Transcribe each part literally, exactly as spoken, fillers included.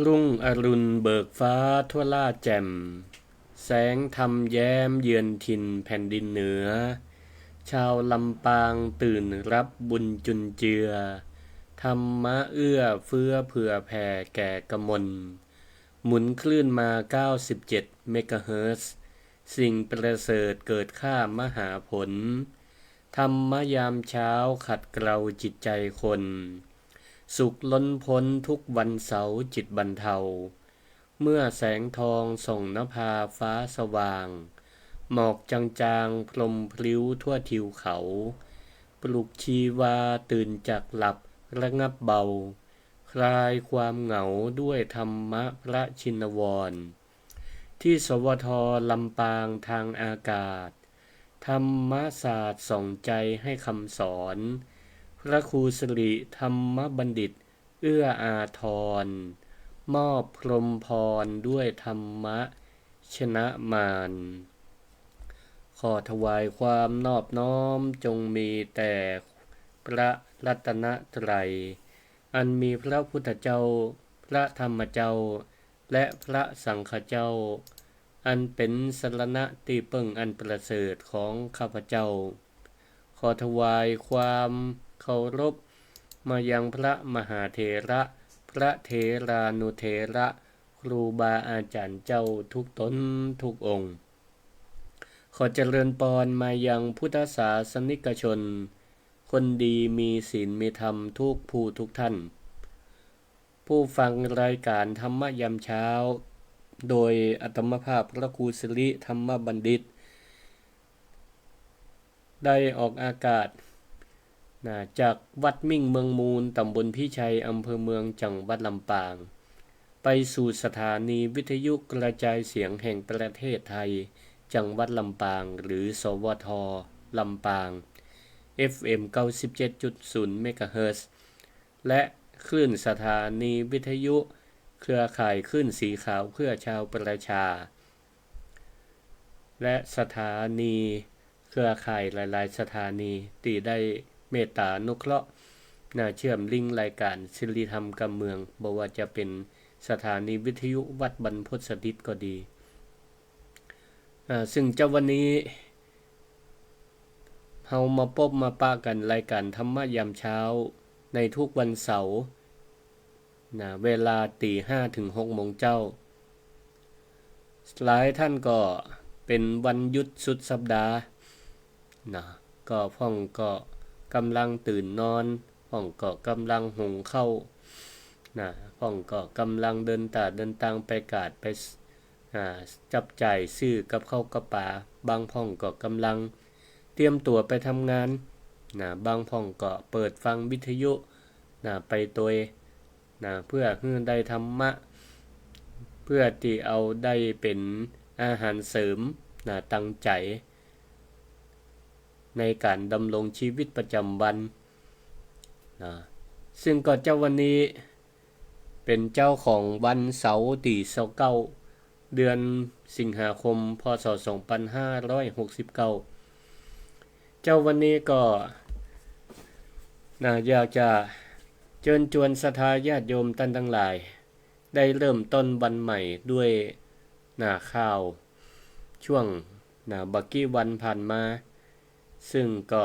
รุ่งอรุณเบิกฟ้าทั่วล่าแจ่ม แสงธรรมแย้มเยือนถิ่นแผ่นดินเหนือ ชาวลำปางตื่นรับบุญจุนเจือ ธรรมะเอื้อเฟื้อเผื่อแผ่แก่กมล หมุนคลื่นมา เก้าสิบเจ็ด เมกะเฮิรตซ์ สิ่งประเสริฐเกิดค่ามหาผล ธรรมะยามเช้าขัดเกลาจิตใจคน สุขล้นพ้นทุกวันเสาร์จิตบรรเทา เมื่อแสงทองส่องนภาฟ้าสว่าง หมอกจางๆพรมพลิ้วทั่วทิวเขา ปลุกชีวาตื่นจากหลับระงับเบา คลายความเหงาด้วยธรรมะพระชินวร ที่ สวท ลำปางทางอากาศ ธรรมศาสตร์ส่องใจให้คำสอน พระครูสิริธรรมบัณฑิตเอื้ออาทร มอบพรหมพรด้วยธรรมะชนะมาร ขอถวายความนอบน้อมจงมีแต่พระรัตนตรัย อันมีพระพุทธเจ้า พระธรรมเจ้า และพระสังฆเจ้า อันเป๋นสรณะตี้เปิ้งอันประเสริฐของข้าพเจ้า ขอถวายความเคารพมายังพระมหาเถระ พระเถรานุเถระ ครูบาอาจ๋ารย์เจ้าทุกต๋นทุกองค์ ขอเจริญปอนมายังพุทธศาสนิกชน คนดีมีศีลมีธรรมทุกผู้ทุกท่าน ผู้ฟังรายการธรรมะยามเช้า โดยอาตมาภาพพระครูสิริธรรมบัณฑิต ได้ออกอากาศ นะ จากวัดมิ่งเมืองมูล ตำบลพิชัย อำเภอเมือง จังหวัดลำปาง ไปสู่สถานีวิทยุกระจายเสียงแห่งประเทศไทย จังหวัดลำปาง หรือ สวท ลำปาง เอฟเอ็ม เก้าสิบเจ็ดจุดศูนย์ เมกะเฮิรตซ์ และคลื่นสถานีวิทยุเครือข่ายคลื่นสีขาวเพื่อชาวประชา และสถานีเครือข่ายหลายๆ สถานีตี้ได้เมตตาอนุเคราะห์ นะ เชื่อมลิงก์รายการสิริธรรมกำเมือง บ่ว่าจะเป๋นสถานีวิทยุวัดบรรพตสถิตก็ดี อ่า ซึ่งเจ้าวันนี้ เฮามาปบมาปะกั๋นรายการธรรมะยามเช้า ในทุกวันเสาร์ นะ เวลาตีห้าเถิงหกโมงเจ๊า หลายท่านก็เป๋นวันหยุดสุดสัปดาห์ นะ ก็พ่องก็ก่ำลังตื่นนอน พ่องก็ก่ำลังหุงข้าว นะ พ่องก็ก่ำลังเดินต๋าเดินตางไปก๋าดไป อ่า จับจ่ายซื้อกับข้าวกับป๋า บางพ่องก็ก่ำลังเตรียมตั๋วไปทำงาน นะ บางพ่องก็เปิดฟังวิทยุ นะ ไปตวย นะ เพื่อหื้อได้ธรรมะ เพื่อตี้เอาได้เป๋นอาหารเสริม นะ ตังใจ๋ ในก๋านดำรงชีวิตประจ๋ำวัน นะ ซึ่งก็เจ๊าวันนี้เป๋นเจ๊าของวันเสาร์ตี้ซาวเก้า เดือนสิงหาคม พ.ศ. สองปันห้าร้อยหกสิบเก้า เจ๊าวันนี้ก็ นะ อยากจะเจิญจวนศรัทธาญาติโยมต้านตังหลาย ได้เริ่มต้นวันใหม่ด้วย นะ ข่าวช่วง นะ บ่ากี้วันผ่านมา ซึ่งก็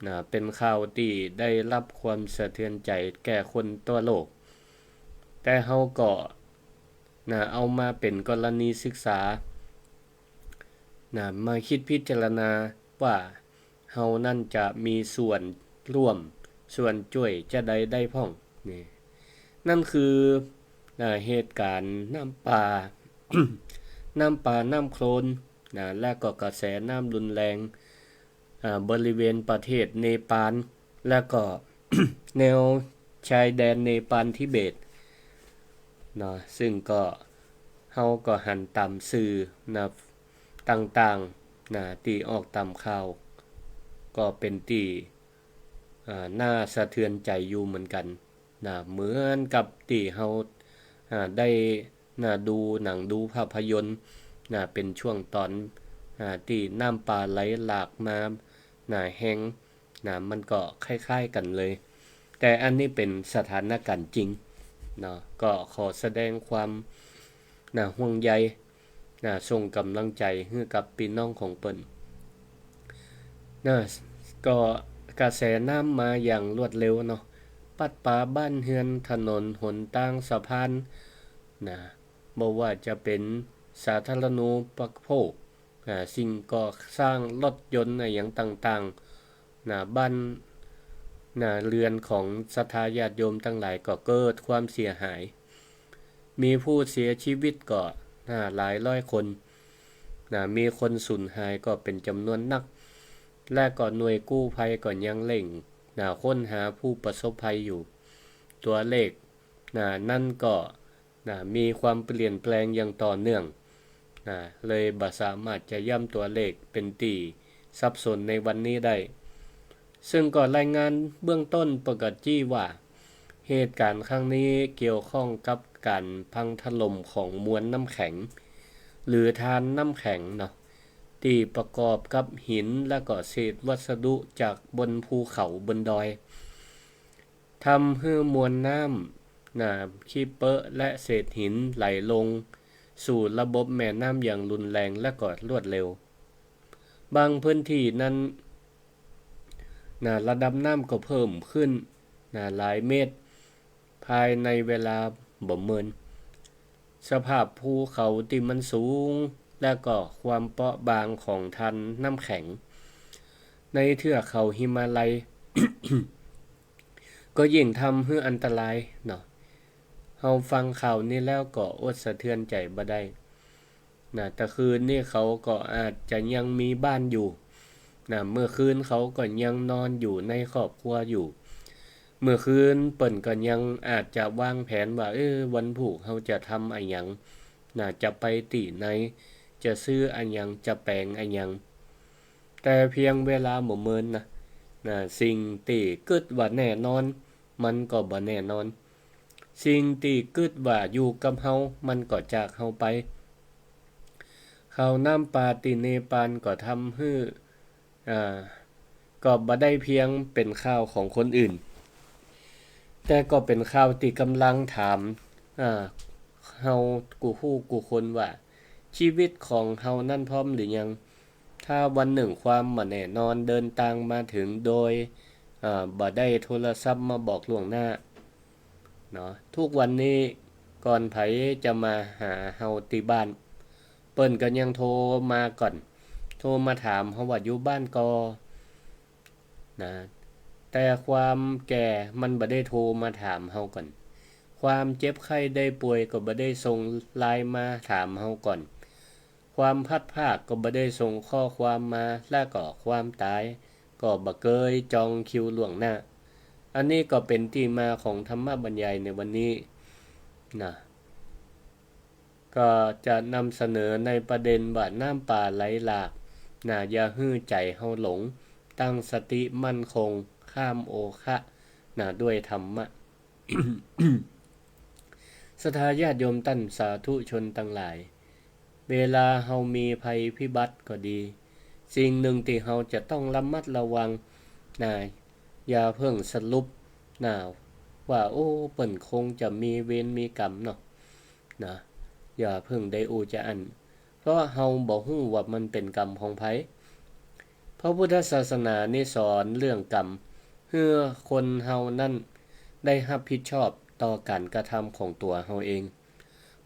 นะ เป๋นข่าวตี้ได้รับความสะเทือนใจ๋แก่คนทั่วโลก แต่เฮาก็ นะ เอามาเป๋นกรณีศึกษา นะ มาคิดพิจารณาว่าเฮานั้นจะมีส่วนร่วม ส่วนจ้วยจาใดได้พ่อง นี่ นั่นคือ นะ เหตุก๋ารณ์น้ำป่า น้ำป่าน้ำโคลน นะ และก็กระแสน้ำรุนแรง อ่า บริเวณประเทศเนปาล และก็ แนวชายแดนเนปาลทิเบต เนาะ ซึ่งก็ เฮาก็หันต๋ามสื่อ นะ ต่างๆ นะ ตี้ออกต๋ามข่าว ก็เป๋นตี้ อ่า น่าสะเทือนใจ๋อยู่เหมือนกั๋น นะ เหมือนกับตี้เฮา อ่า ได้ นะ ดูหนังดูภาพยนตร์ นะ เป๋นช่วงต๋อน อ่า ตี้น้ำป่าไหลหลากมา นะ แฮง นะ มันก็คล้ายๆ กั๋นเลย แต่อันนี้เป๋นสถานก๋ารณ์จริง เนาะ ก็ขอแสดงความ นะ ห่วงใย นะ ส่งก๋ำลังใจ๋หื้อกับปี้น้องของเปิ้น นะ ก็กระแสน้ำมาอย่างรวดเร็วเนาะ ปัดปาบ้านเฮือน ถนนหนตาง สะพาน นะ บ่ว่าจะเป๋นสาธารณูปโภค อ่า สิ่งก่อสร้าง รถยนต์อะหยังต่างๆ นะ บ้าน นะ เฮือนของศรัทธาญาติโยมตังหลายก็เกิดความเสียหาย มีผู้เสียชีวิตก็ นะ หลายร้อยคน นะ มีคนสูญหายก็เป๋นจ๋ำนวนนัก และก็หน่วยกู้ภัยก็ยังเร่ง นะ ค้นหาผู้ประสบภัยอยู่ ตั๋วเลข นะ นั้นก็ นะ มีความเปลี่ยนแปลงอย่างต่อเนื่อง นะ เลยบ่สามารถจะย้ำตั๋วเลขเป๋นตี้สับสนในวันนี้ได้ ซึ่งก็รายงานเบื้องต้นเปิ้นก็จี้ว่า เหตุก๋ารณ์ครั้งนี้เกี่ยวข้องกับก๋านพังถล่มของมวลน้ำแข็ง หรือธารน้ำแข็งเนาะ ตี้ประกอบกับหินและก็เศษวัสดุจากบนภูเขาบนดอย ทำหื้อมวลน้ำ นะ ขี้เป๊อะและเศษหินไหลลงสู่ระบบแม่น้ำอย่างรุนแรงและก็รวดเร็ว บางพื้นที่นั้น นะ ระดับน้ำก็เพิ่มขึ้น นะ หลายเมตร ภายในเวลาบ่เมิน สภาพภูเขาตี้มันสูง และก็ความเปราะบางของธารน้ำแข็ง ในเทือกเขาหิมาลัย ก็ยิ่งทำหื้ออันตรายเนาะ เฮาฟังข่าวนี้แล้วก็อดสะเทือนใจ๋บ่ได้ นะ ตะคืนนี้เขาก็อาจจะยังมีบ้านอยู่ นะ เมื่อคืนเขาก็ยังนอนอยู่ในครอบครัวอยู่ เมื่อคืนเปิ้นก็ยังอาจจะวางแผนว่า เออ วันพูกเฮาจะทำอะหยัง นะ จะไปตี้ไหน จะซื้ออะหยัง จะแป๋งอะหยัง แต่เพียงเวลาบ่เมินนะ นะ สิ่งตี้กึ๊ดว่าแน่นอน มันก็บ่แน่นอน สิ่งตี้กึ๊ดว่าอยู่กับเฮา มันก็จากเฮาไป ข่าวน้ำป่าตี้เนปาลก็ทำหื้อ อ่า ก็บ่ได้เพียงเป๋นข่าวของคนอื่น แต่ก็เป๋นข่าวตี้ก่ำลังถาม อ่า เฮากู้ฮู้กู้คนว่า ชีวิตของเฮานั้นพร้อมหรือยัง ถ้าวันนึ่งความบ่แน่นอนเดินตางมาเถิงโดย อ่า บ่ได้โทรศัพท์มาบอกล่วงหน้า เนาะ ทุกวันนี้ก่อนใผจะมาหาเฮาตี้บ้าน เปิ้นก็ยังโทรมาก่อน โทรมาถามเฮาว่าอยู่บ้านก่อ นะ แต่ความแก่มันบ่ได้โทรมาถามเฮาก่อน ความเจ็บไข้ได้ป่วยก็บ่ได้ส่งไลน์มาถามเฮาก่อน ความพลัดพรากก็บ่ได้ส่งข้อความมา และก็ความต๋ายก็บ่เกยจองคิวล่วงหน้า อันนี้ก็เป๋นตี้มาของธรรมบรรยายในวันนี้นะ ก็จะนำเสนอในประเด็นว่าน้ำป่าไหลหลากนะ อย่าหื้อใจ๋เฮาหลง ตั้งสติมั่นคง ข้ามโอคะนะ ด้วยธรรมะ ศรัทธาญาติโยมต้านสาธุชนตังหลาย เวลาเฮามีภัยพิบัติก็ดี สิ่งนึ่งตี้เฮาจะต้องระมัดระวังนะ อย่าเพิ่งสรุปนะ ว่า โอ้ เปิ้นคงจะมีเวรมีกรรมเนาะ นะ อย่าเพิ่งได้อู้จาอั้น เพราะเฮาบ่ฮู้ว่ามันเป๋นกรรมของใผ พระพุทธศาสนานี่สอนเรื่องกรรม หื้อคนเฮานั้นได้ฮับผิดชอบต่อก๋านกระทำของตั๋วเฮาเอง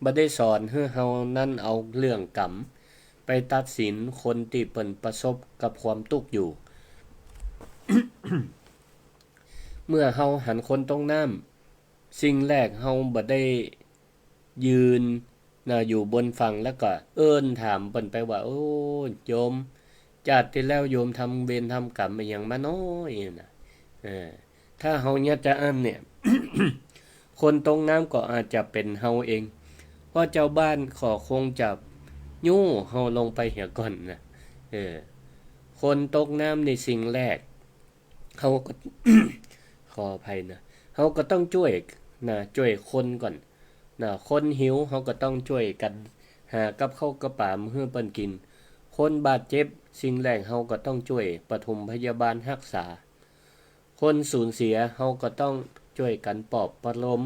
บ่ได้สอนหื้อเฮานั้นเอาเรื่องกรรมไปตัดสินคนตี้เปิ้นประสบกับความตุ๊กข์อยู่ เมื่อเฮาหันคนตกน้ำ สิ่งแรกเฮาบ่ได้ยืนนะ อยู่บนฝั่งแล้วก็เอิ้นถามเปิ้นไปว่า โอ้ โยม จาติตี้แล้วโยมทำเวรทำกรรมอะหยังมาน้อ นะ เออ ถ้าเฮาเยียะจาอั้นเนี่ย คนตกน้ำก็อาจจะเป๋นเฮาเอง เพราะจาวบ้านก็คงจะยู้เฮาลงไปเหียก่อนนะ เออ คนตกน้ำนี่สิ่งแรก เฮาก็ ขออภัยนะ เฮาก็ต้องจ้วยนะ จ้วยคนก่อนนะ คนหิวเฮาก็ต้องจ้วยกั๋นหากับข้าวกับป๋ามาหื้อเปิ้นกิ๋น คนบาดเจ็บ สิ่งแรกเฮาก็ต้องจ้วยปฐมพยาบาลฮักษา คนสูญเสียเฮาก็ต้องจ้วยกั๋นปลอบประโลม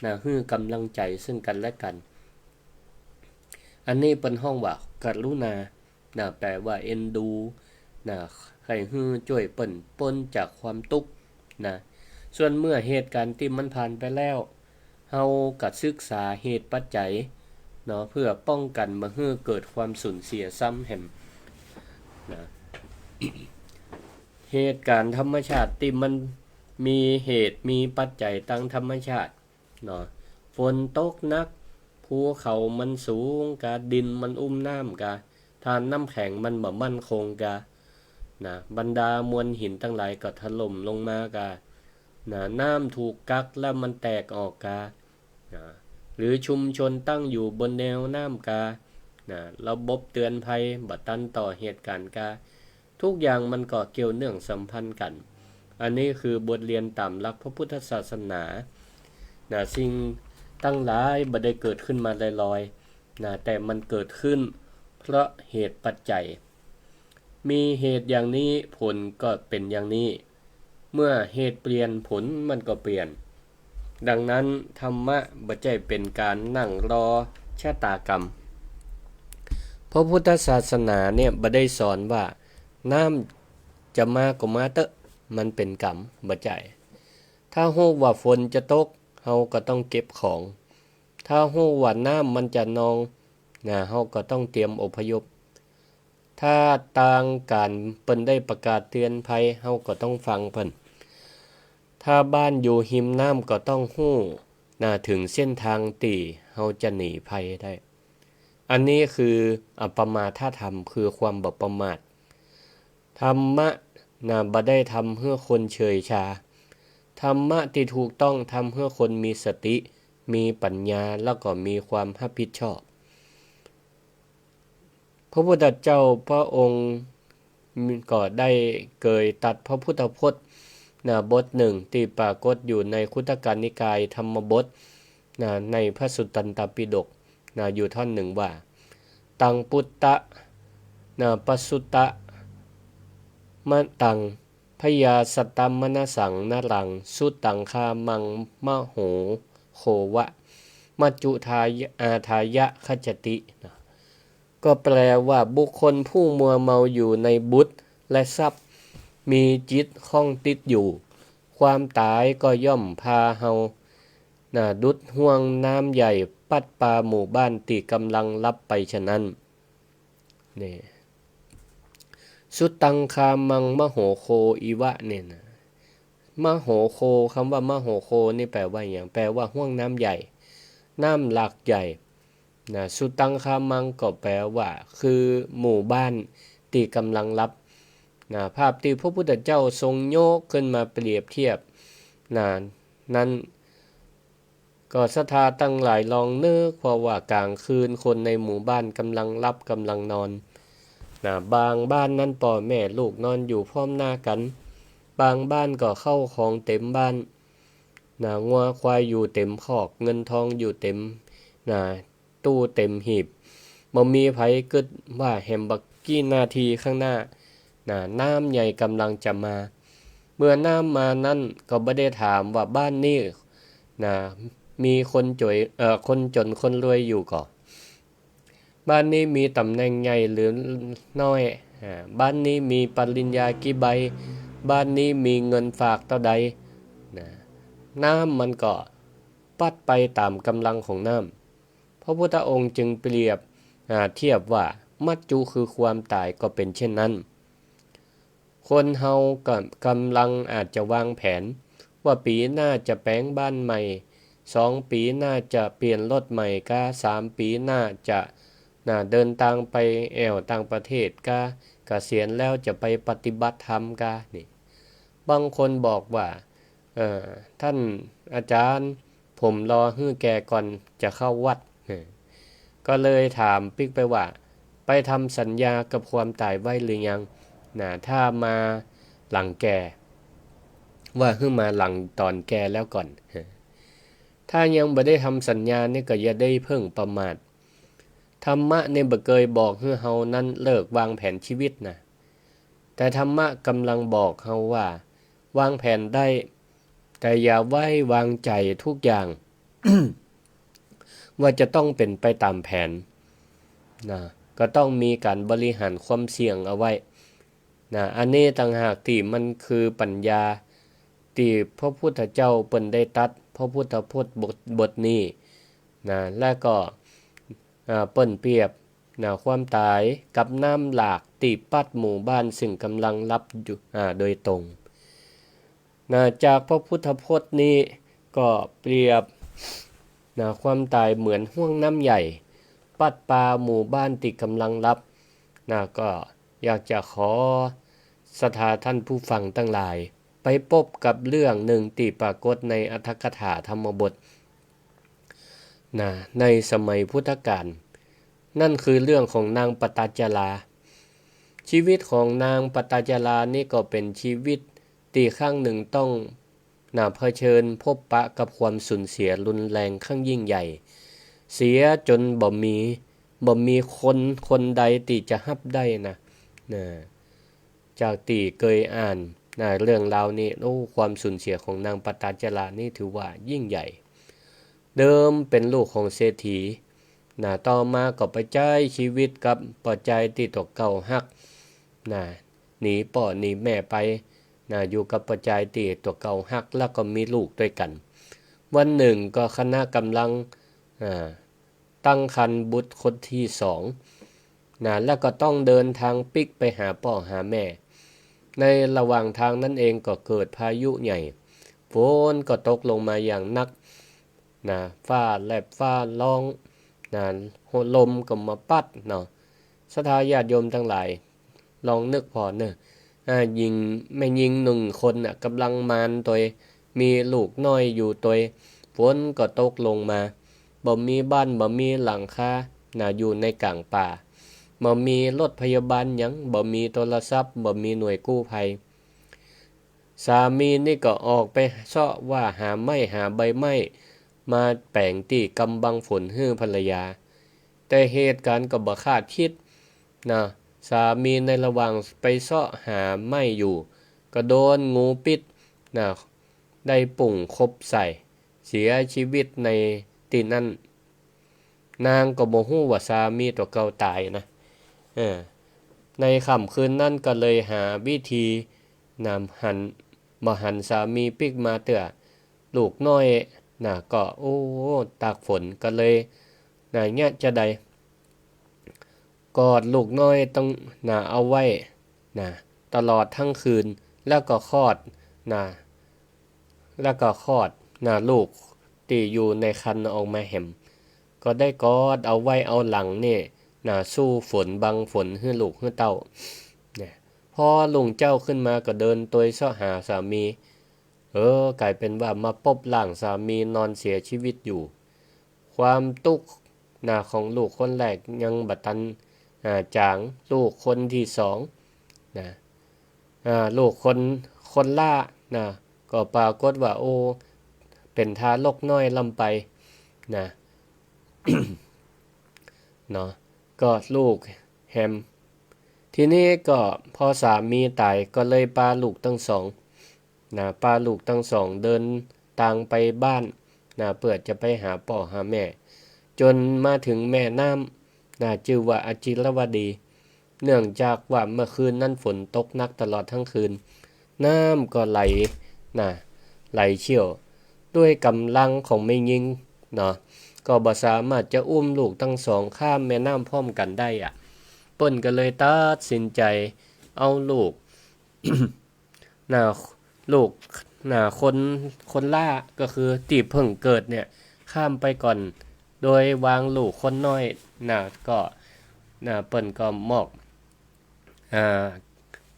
นะ หื้อก๋ำลังใจ๋ซึ่งกั๋นและกั๋น อันนี้เปิ้นฮ้องว่ากรุณา นะ แปล๋ว่าเอ็นดู นะ ใค่หื้อจ้วยเปิ้นป๊นจากความตุ๊กข์ นะ ส่วนเมื่อเหตุก๋ารณ์ตี้มันผ่านไปแล้ว เฮาก็ศึกษาเหตุปัจจัยเนาะ เพื่อป้องกั๋นบ่หื้อเกิดความสูญเสียซ้ำแหม นะ เหตุก๋ารณ์ธรรมชาติตี้มันมีเหตุมีปัจจัยต๋ามธรรมชาติเนาะ ฝนตกหนัก ภูเขามันสูงกา ดินมันอุ้มน้ำกา ธาตุน้ำแข็งมันบ่มั่นคงกา นะ บรรดามวลหินตังหลายก็ถล่มลงมากา นะ น้ำถูกกักแล้วมันแตกออกกา นะ หรือชุมชนตั้งอยู่บนแนวน้ำกา นะ ระบบเตือนภัยบ่ตันต่อเหตุก๋ารณ์กา ทุกอย่างมันก็เกี่ยวเนื่องสัมพันธ์กั๋น อันนี้คือบทเรียนต๋ามหลักพระพุทธศาสนา นะ สิ่งตังหลายบ่ได้เกิดขึ้นมาลอยๆ นะ แต่มันเกิดขึ้นเพราะเหตุปัจจัย มีเหตุอย่างนี้ผลก็เป๋นอย่างนี้ เมื่อเหตุเปลี่ยนผลมันก็เปลี่ยน ดังนั้นธรรมะบ่ใจ้เป๋นก๋านนั่งรอชะตากรรม พระพุทธศาสนาเนี่ยบ่ได้สอนว่าน้ำจะมาก็มาเต๊อะ มันเป๋นกรรม บ่ใจ้ ถ้าฮู้ว่าฝนจะตก เฮาก็ต้องเก็บของ ถ้าฮู้ว่าน้ำมันจะนอง นะ เฮาก็ต้องเตรียมอพยพ ถ้าตางก๋านเปิ้นได้ประกาศเตือนภัย เฮาก็ต้องฟังเปิ้น ถ้าบ้านอยู่ฮิมน้ำก็ต้องฮู้ นะ เถิงเส้นตางตี้เฮาจะหนีภัยได้ อันนี้คืออัปปมาทธรรม คือความบ่ประมาท ธรรมะ นะ บ่ได้ทำหื้อคนเฉยชา ธรรมะตี้ถูกต้องทำหื้อคนมีสติ มีปัญญา แล้วก็มีความฮับผิดชอบ พระพุทธเจ้าพระองค์ก็ได้เกยตรัสพระพุทธพจน์ นะ บทหนึ่งตี้ปรากฏอยู่ในคุตตกนิกายธรรมบท นะ ในพระสุตตันตปิฎก นะ อยู่ท่อนหนึ่งว่า ตังปุตตะ นะ ปะสุตตะมะตัง พยาสตมนสังนรัง สุตังคามังมโหโควะ มัจจุทายะ อาทายะคัจจติ นะ ก็แปลว่าบุคคลผู้มัวเมาอยู่ในบุตรและทรัพย์ มีจิตข้องติดอยู่ ความต๋ายก็ย่อมพาเฮา นะ ดุจห่วงน้ำใหญ่พัดปาหมู่บ้านตี้ก่ำลังหลับไปฉะนั้น นี่ สุตังคามังมโหโคอิวะ เนี่ยนะ มโหโค กำว่ามโหโคนี่แปลว่าหยัง แปลว่าห่วงน้ำใหญ่ น้ำหลากใหญ่ นะ สุตังคามังก็แปลว่า คือหมู่บ้านตี้ก่ำลังหลับ นะ ภาพตี้พระพุทธเจ้าทรงยกขึ้นมาเปรียบเทียบ นะ นั้น ก็ศรัทธาตังหลายลองนึก เพราะว่ากลางคืนคนในหมู่บ้านก่ำลังหลับก่ำลังนอน นะ บางบ้านนั้นป้อแม่ลูกนอนอยู่พร้อมหน้ากั๋น บางบ้านก็เข้าของเต๋มบ้าน นะ งัวควายอยู่เต๋มคอก เงินทองอยู่เต๋ม นะ ตู้เต๋มหีบ บ่มีใผกึ๊ดว่าแหมบ่กี่นาทีข้างหน้า นะ น้ำใหญ่ก่ำลังจะมา เมื่อน้ำมานั้นก็บ่ได้ถามว่าบ้านนี้ นะ มีคนจ๋วย เอ่อ คนจ๋นคนรวยอยู่ก่อ บ้านนี้มีต๋ำแหน่งใหญ่หรือน้อย อ่า บ้านนี้มีปริญญากี่ใบ บ้านนี้มีเงินฝากเต้าใด นะ น้ำมันก็พัดไปต๋ามก่ำลังของน้ำ พระพุทธองค์จึงเปรียบ อ่า เทียบว่า มัจจุคือความต๋ายก็เป๋นเช่นนั้น คนเฮาก็ก่ำลังอาจจะวางแผน ว่าปี๋หน้าจะแป๋งบ้านใหม่ สองปี๋หน้าจะเปลี่ยนรถใหม่กา สามปี๋หน้าจะ นะ เดินตางไปแอ่วต่างประเทศกา เกษียณแล้วจะไปปฏิบัติธรรมกา นี่ บางคนบอกว่า เอ่อ ท่านอาจารย์ ผมรอหื้อแก่ก่อนจะเข้าวัด เออ ก็เลยถามปิ๊กไปว่า ไปทำสัญญากับความต๋ายไว้หรือยัง นะ ถ้ามาหลังแก่ ว่าหื้อมาหลังต๋อนแก่แล้วก่อน เออ ถ้ายังบ่ได้ทำสัญญานี่ก็อย่าได้เพิ่งประมาท ธรรมะนี่บ่เกยบอกหื้อเฮานั้นเลิกวางแผนชีวิตนะ แต่ธรรมะก่ำลังบอกเฮาว่า วางแผนได้ แต่อย่าไว้วางใจ๋ทุกอย่าง ว่าจะต้องเป๋นไปต๋ามแผน นะ ก็ต้องมีก๋านบริหารความเสี่ยงเอาไว้ นะ อันนี้ต่างหากตี้มันคือปั๋ญญาตี้พระพุทธเจ้าเปิ้นได้ตรัสพระพุทธพจน์บท บทนี้ นะ และก็ อ่า เปิ้นเปรียบ นะ ความต๋ายกับน้ำหลากตี้ปั๊ดหมู่บ้านซึ่งก่ำลังหลับอยู่ อ่า โดยตรง นะ จากพระพุทธพจน์นี้ก็เปรียบ นะ ความต๋ายเหมือนห้วงน้ำใหญ่ ปั๊ดปาหมู่บ้านตี้ก่ำลังหลับ นะ ก็อยากจะขอศรัทธาท่านผู้ฟังตังหลาย ไปปบกับเรื่องนึ่งตี้ปรากฏในอรรถกถาธรรมบท นะ ในสมัยพุทธกาล นั่นคือเรื่องของนางปตาจารา ชีวิตของนางปตาจารานี่ก็เป๋นชีวิตตี้ครั้งนึ่งต้อง นะ เผชิญพบปะกับความสูญเสียรุนแรงครั้งยิ่งใหญ่ เสียจ๋นบ่มี บ่มีคนคนใดตี้จะฮับได้นะ นะ จากตี้เกยอ่าน นะ เรื่องราวนี้ โอ้ ความสูญเสียของนางปตาจารานี่ถือว่ายิ่งใหญ่ เดิมเป๋นลูกของเศรษฐี นะ ต่อมาก็ไปใจ๊ชีวิตกับป้อจายตี้ตั๋วเก่าฮัก นะ หนีป้อหนีแม่ไป นะ อยู่กับป้อจายตี้ตั๋วเก่าฮัก แล้วก็มีลูกตวยกั๋น วันนึ่งก็คณะก่ำลัง อ่า ตั้งครรภ์บุตรคนตี้สอง นะ แล้วก็ต้องเดินตางปิ๊กไปหาป้อหาแม่ ในระหว่างตางนั้นเองก็เกิดพายุใหญ่ ฝนก็ตกลงมาอย่างหนัก นะ ฟ้าแลบฟ้าร้อง นะ ลมก็มาปั๊ดเนาะ ศรัทธาญาติโยมตังหลาย ลองนึกผ่อเน่อ อ่า ญิง แม่ญิงนึ่งคนน่ะ ก่ำลังมานตวย มีลูกน้อยอยู่ตวย ฝนก็ตกลงมา บ่มีบ้าน บ่มีหลังคา นะ อยู่ในก๋างป่า บ่มีรถพยาบาลหยัง บ่มีโทรศัพท์ บ่มีหน่วยกู้ภัย สามีนี่ก็ออกไปเซาะว่าหาไม้หาใบไม้ มาแป๋งตี้กำบังฝนหื้อภรรยา แต่เหตุก๋ารณ์ก็บ่คาดคิด นะ สามีในระหว่างไปเซาะหาไม้อยู่ ก็โดนงูปิ๊ด นะ ได้ปุ่งขบใส่ เสียชีวิตในตี้นั้น นางก็บ่ฮู้ว่าสามีตั๋วเก่าต๋ายนะ เออ ในค่ำคืนนั้นก็เลยหาวิธี นะ หัน บ่หันสามีปิ๊กมาเตื้อ ลูกน้อย นะ ก็ โอ้ ตากฝนก็เลย นะ เยียะจาใด กอดลูกน้อยต้อง นะ เอาไว้ นะ ตลอดตึงคืน แล้วก็คลอด นะ แล้วก็คลอด นะ ลูกตี้อยู่ในครรภ์ออกมาแหม ก็ได้กอดเอาไว้ เอาหลังนี่ นะ สู้ฝนบังฝนหื้อลูกหื้อเต้า นะ พอรุ่งเจ๊าขึ้นมาก็เดินตวยเซาะหาสามี เออ ก๋ายเป๋นว่ามาปบร่างสามีนอนเสียชีวิตอยู่ ความตุ๊กข์ นะ ของลูกคนแรกยังบ่ตัน อ่า จ๋าง ลูกคนตี้สอง นะ อ่า ลูกคน คนล่า นะ ก็ปรากฏว่า โอ้ เป๋นทารกน้อยล้ำไป นะ เนาะ ก็ลูกแหม ทีนี้ก็พอสามีต๋ายก็เลยปาลูกตึงสอง นะ ปาลูกตึงสองเดินตางไปบ้าน นะ เปื้อจะไปหาป้อหาแม่ จ๋นมาเถิงแม่น้ำ นะ จื้อว่าอจิรวดี เนื่องจากว่าเมื่อคืนนั้นฝนตกหนักตลอดตึงคืน น้ำก็ไหล นะ ไหลเชี่ยว ด้วยก๋ำลังของแม่ญิง เนาะ ก็บ่สามารถจะอุ้มลูกตึงสองข้ามแม่น้ำพร้อมกั๋นได้อะ เปิ้นก็เลยตัดสินใจ๋เอาลูก นะ ลูก นะ คน คนล่า ก็คือตี้เพิ่งเกิดเนี่ย ข้ามไปก่อน โดยวางลูกคนน้อย นะ ก็ นะ เปิ้นก็หมอก อ่า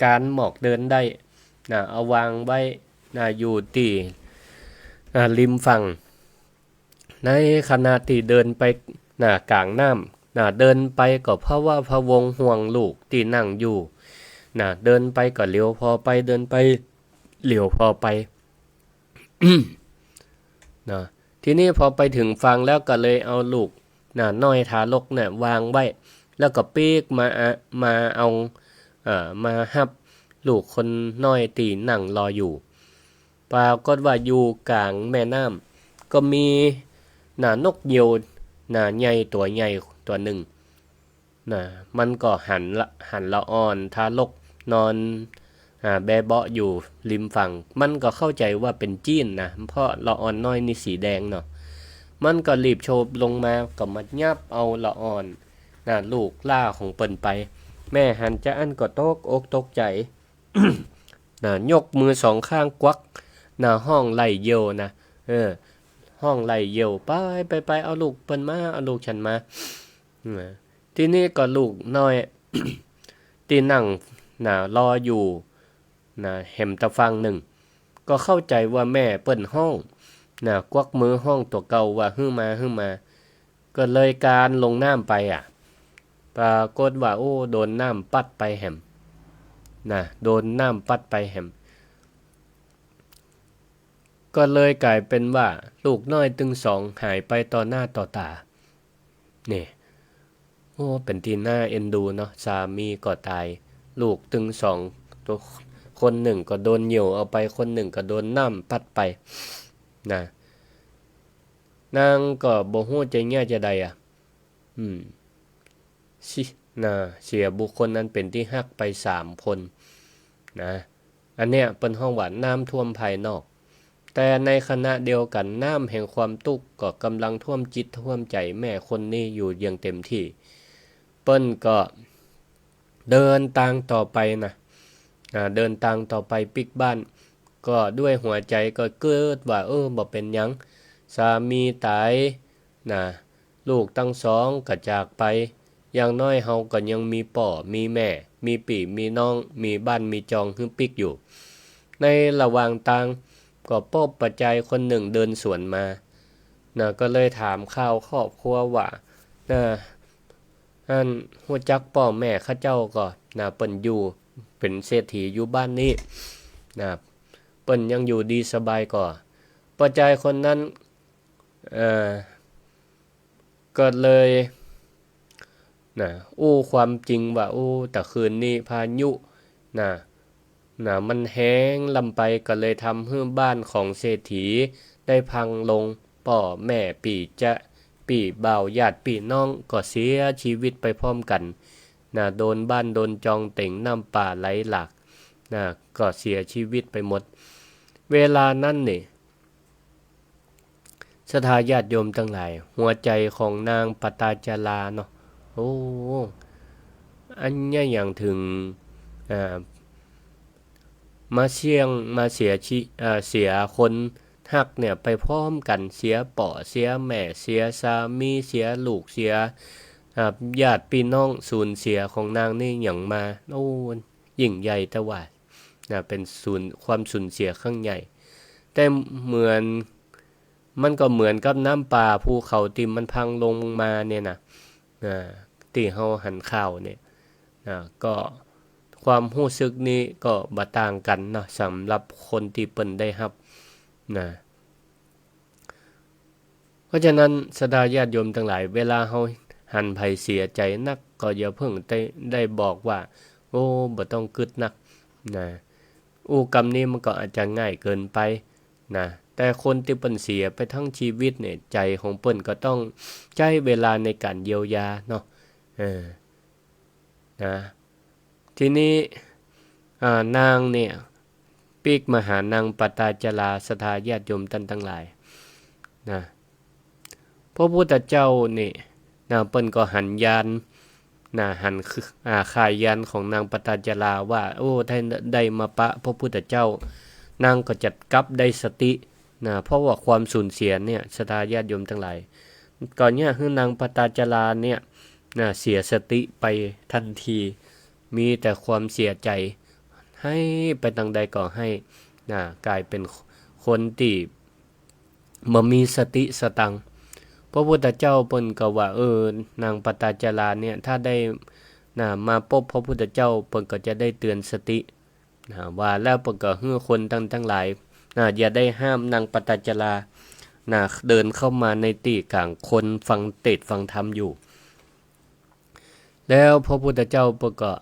ก๋านหมอกเดินได้ นะ เอาวางไว้ นะ อยู่ตี้ อ่า ริมฝั่ง ในขณะตี้เดินไป นะ ก๋างน้ำ นะ เดินไปก็พะวะพะวงห่วงลูกตี้นั่งอยู่ นะ เดินไปก็เหลียวผ่อไป เดินไปเหลียวผ่อไป นะ ทีนี้พอไปเถิงฝั่งแล้วก็เลยเอาลูก นะ น้อยทารกเนี่ย วางไว้ แล้วก็ปิ๊กมาอะ มาเอา เอ่อ มาฮับลูกคนน้อยตี้นั่งรออยู่ ปรากฏว่าอยู่ก๋างแม่น้ำ ก็มี น่ะ นกเหยี่ยว น่ะ ใหญ่ ตั๋วใหญ่ตั๋วนึ่ง น่ะ มันก็หันละ หันละอ่อนทารกนอน อ่า แบเบาะอยู่ริมฝั่ง มันก็เข้าใจ๋ว่าเป๋นจี้นน่ะ เพราะละอ่อนน้อยนี่สีแดงเนาะ มันก็รีบโฉบลงมา ก็มายับเอาละอ่อน น่ะ ลูกหล้าของเปิ้นไป แม่หันจาอั้นก็ตกอกตกใจ๋ น่ะ ยกมือสองข้างกวัก น่ะ ฮ้องไล่เหยี่ยวน่ะ เออ ฮ้องไล่เหยี่ยว ไป ไป ไป เอาลูกเปิ้นมา เอาลูกฉันมา น่ะ ทีนี้ก็ลูกน้อย ตี้นั่ง น่ะ รออยู่ น่ะ แหมตะฝั่งนึ่ง ก็เข้าใจ๋ว่าแม่เปิ้นฮ้อง น่ะ กวักมือฮ้องตั๋วเก่าว่า หื้อมา หื้อมา ก็เลยคลานลงน้ำไปอะ ปรากฏว่า โอ้ โดนน้ำปั๊ดไปแหม น่ะ โดนน้ำปั๊ดไปแหม ก็เลยก๋ายเป๋นว่าลูกน้อยตึงสองหายไปต่อหน้าต่อต๋า นี่ โอ้ เป๋นตี้น่าเอ็นดูเนาะ สามีก็ต๋าย ลูกตึงสอง ตั๋ว คนนึ่งก็โดนเหยี่ยวเอาไป คนนึ่งก็โดนน้ำปั๊ดไป น่ะ นางก็บ่ฮู้จะเยียะจาใดอะ อืม สิ น่ะ เสียบุคคลอันเป๋นตี้ฮักไปสามคน น่ะ อันเนี้ยเปิ้นฮ้องว่าน้ำท่วมภายนอก แต่ในขณะเดียวกั๋น น้ำแห่งความตุ๊กข์ก็ก่ำลังท่วมจิตท่วมใจ๋แม่คนนี้อยู่อย่างเต็มตี้ เปิ้นก็เดินตางต่อไปน่ะ อ่า เดินตางต่อไปปิ๊กบ้าน ก็ด้วยหัวใจ๋ก็กึ๊ดว่า เออ บ่เป๋นหยัง สามีต๋าย น่ะ ลูกตึงสองก็จากไป อย่างน้อยเฮาก็ยังมีป้อมีแม่ มีปี้มีน้อง มีบ้านมีจองหื้อปิ๊กอยู่ ในระหว่างตางก็ปบป้อจายคนนึ่งเดินสวนมา น่ะ ก็เลยถามข่าวครอบครัวว่า น่ะ อัน ฮู้จักป้อแม่ข้าเจ้าก่อ น่ะ เปิ้นอยู่เป๋นเศรษฐีอยู่บ้านนี้ น่ะ เปิ้นยังอยู่ดีสบายก่อ ป้อจายคนนั้น เอ่อ ก็เลย น่ะ อู้ความจริงว่า อู้ ตะคืนนี้พายุ น่ะ น่ะ มันแฮงล้ำไป ก็เลยทำหื้อบ้านของเศรษฐีได้พังลง ป้อแม่ปี้จ๊ะ ปี้บ่าว ญาติปี้น้องก็เสียจีวิตไปพร้อมกั๋น น่ะ โดนบ้านโดนจองเต๋ง น้ำป่าไหลหลาก น่ะ ก็เสียจีวิตไปหมด เวลานั้นนี่ ศรัทธาญาติโยมตังหลาย หัวใจ๋ของนางปตาจาราเนาะ โอ้ อันเนี้ยอย่างเถิง อ่า มาเสี้ยง มาเสียจี อ่า เสียคนฮักเนี่ยไปพร้อมกั๋น เสียป้อ เสียแม่ เสียสามี เสียลูก เสีย อ่า ญาติปี้น้อง สูญเสียของนางนี่อย่างมา โอ้ ยิ่งใหญ่แต๊ว่า น่ะ เป๋นสูญ ความสูญเสียครั้งใหญ่ แต่เหมือน มันก็เหมือนกับน้ำป่าภูเขาตี้มันพังลงมาเนี่ยน่ะ น่ะ ตี้เฮาหันข่าวเนี่ย น่ะ ก็ความฮู้สึกนี้ก็บ่ต่างกั๋นเนาะ สำหรับคนตี้เปิ้นได้ฮับ น่ะ เพราะฉะนั้น ศรัทธาญาติโยมตังหลาย เวลาเฮาหันใผเสียใจ๋นัก ก็อย่าเพิ่งได้ ได้บอกว่า โอ้ บ่ต้องกึ๊ดนัก น่ะ อู้กำนี้มันก็อาจจะง่ายเกินไป น่ะ แต่คนตี้เปิ้นเสียไปตึงจีวิตเนี่ย ใจ๋ของเปิ้นก็ต้องใจ๊เวลาในก๋านเยียวยาเนาะ เออ น่ะ ทีนี้ อ่า นางเนี่ย ปิ๊กมาหานางปตาจารา ศรัทธาญาติโยมต้านตังหลาย น่ะ พระพุทธเจ้านี่ น่ะ เปิ้นก็หันยาน น่ะ หันคือ อ่า ข่ายยานของนางปตาจาราว่า โอ้ ได้ ได้มาปะพระพุทธเจ้า นางก็จะกลับได้สติ น่ะ เพราะว่าความสูญเสียเนี่ย ศรัทธาญาติโยมตังหลาย ก็เยียะหื้อนางปตาจาราเนี่ย น่ะ เสียสติไปตันที มีแต่ความเสียใจ๋ ไห้ไปตางใดก็ไห้ น่ะ ก๋ายเป๋นคนตี้บ่มีสติสตังค์ พระพุทธเจ้าเปิ้นก็ว่า เออ นางปตาจาราเนี่ย ถ้าได้ น่ะ มาปบพระพุทธเจ้า เปิ้นก็จะได้เตื๋อนสติ น่ะ ว่าแล้วเปิ้นก็หื้อคนตัง ตังหลาย น่ะ อย่าได้ห้ามนางปตาจารา น่ะ เดินเข้ามาในตี้ก๋างคนฟังเตสน์ฟังธรรมอยู่ แล้วพระพุทธเจ้าเปิ้นก็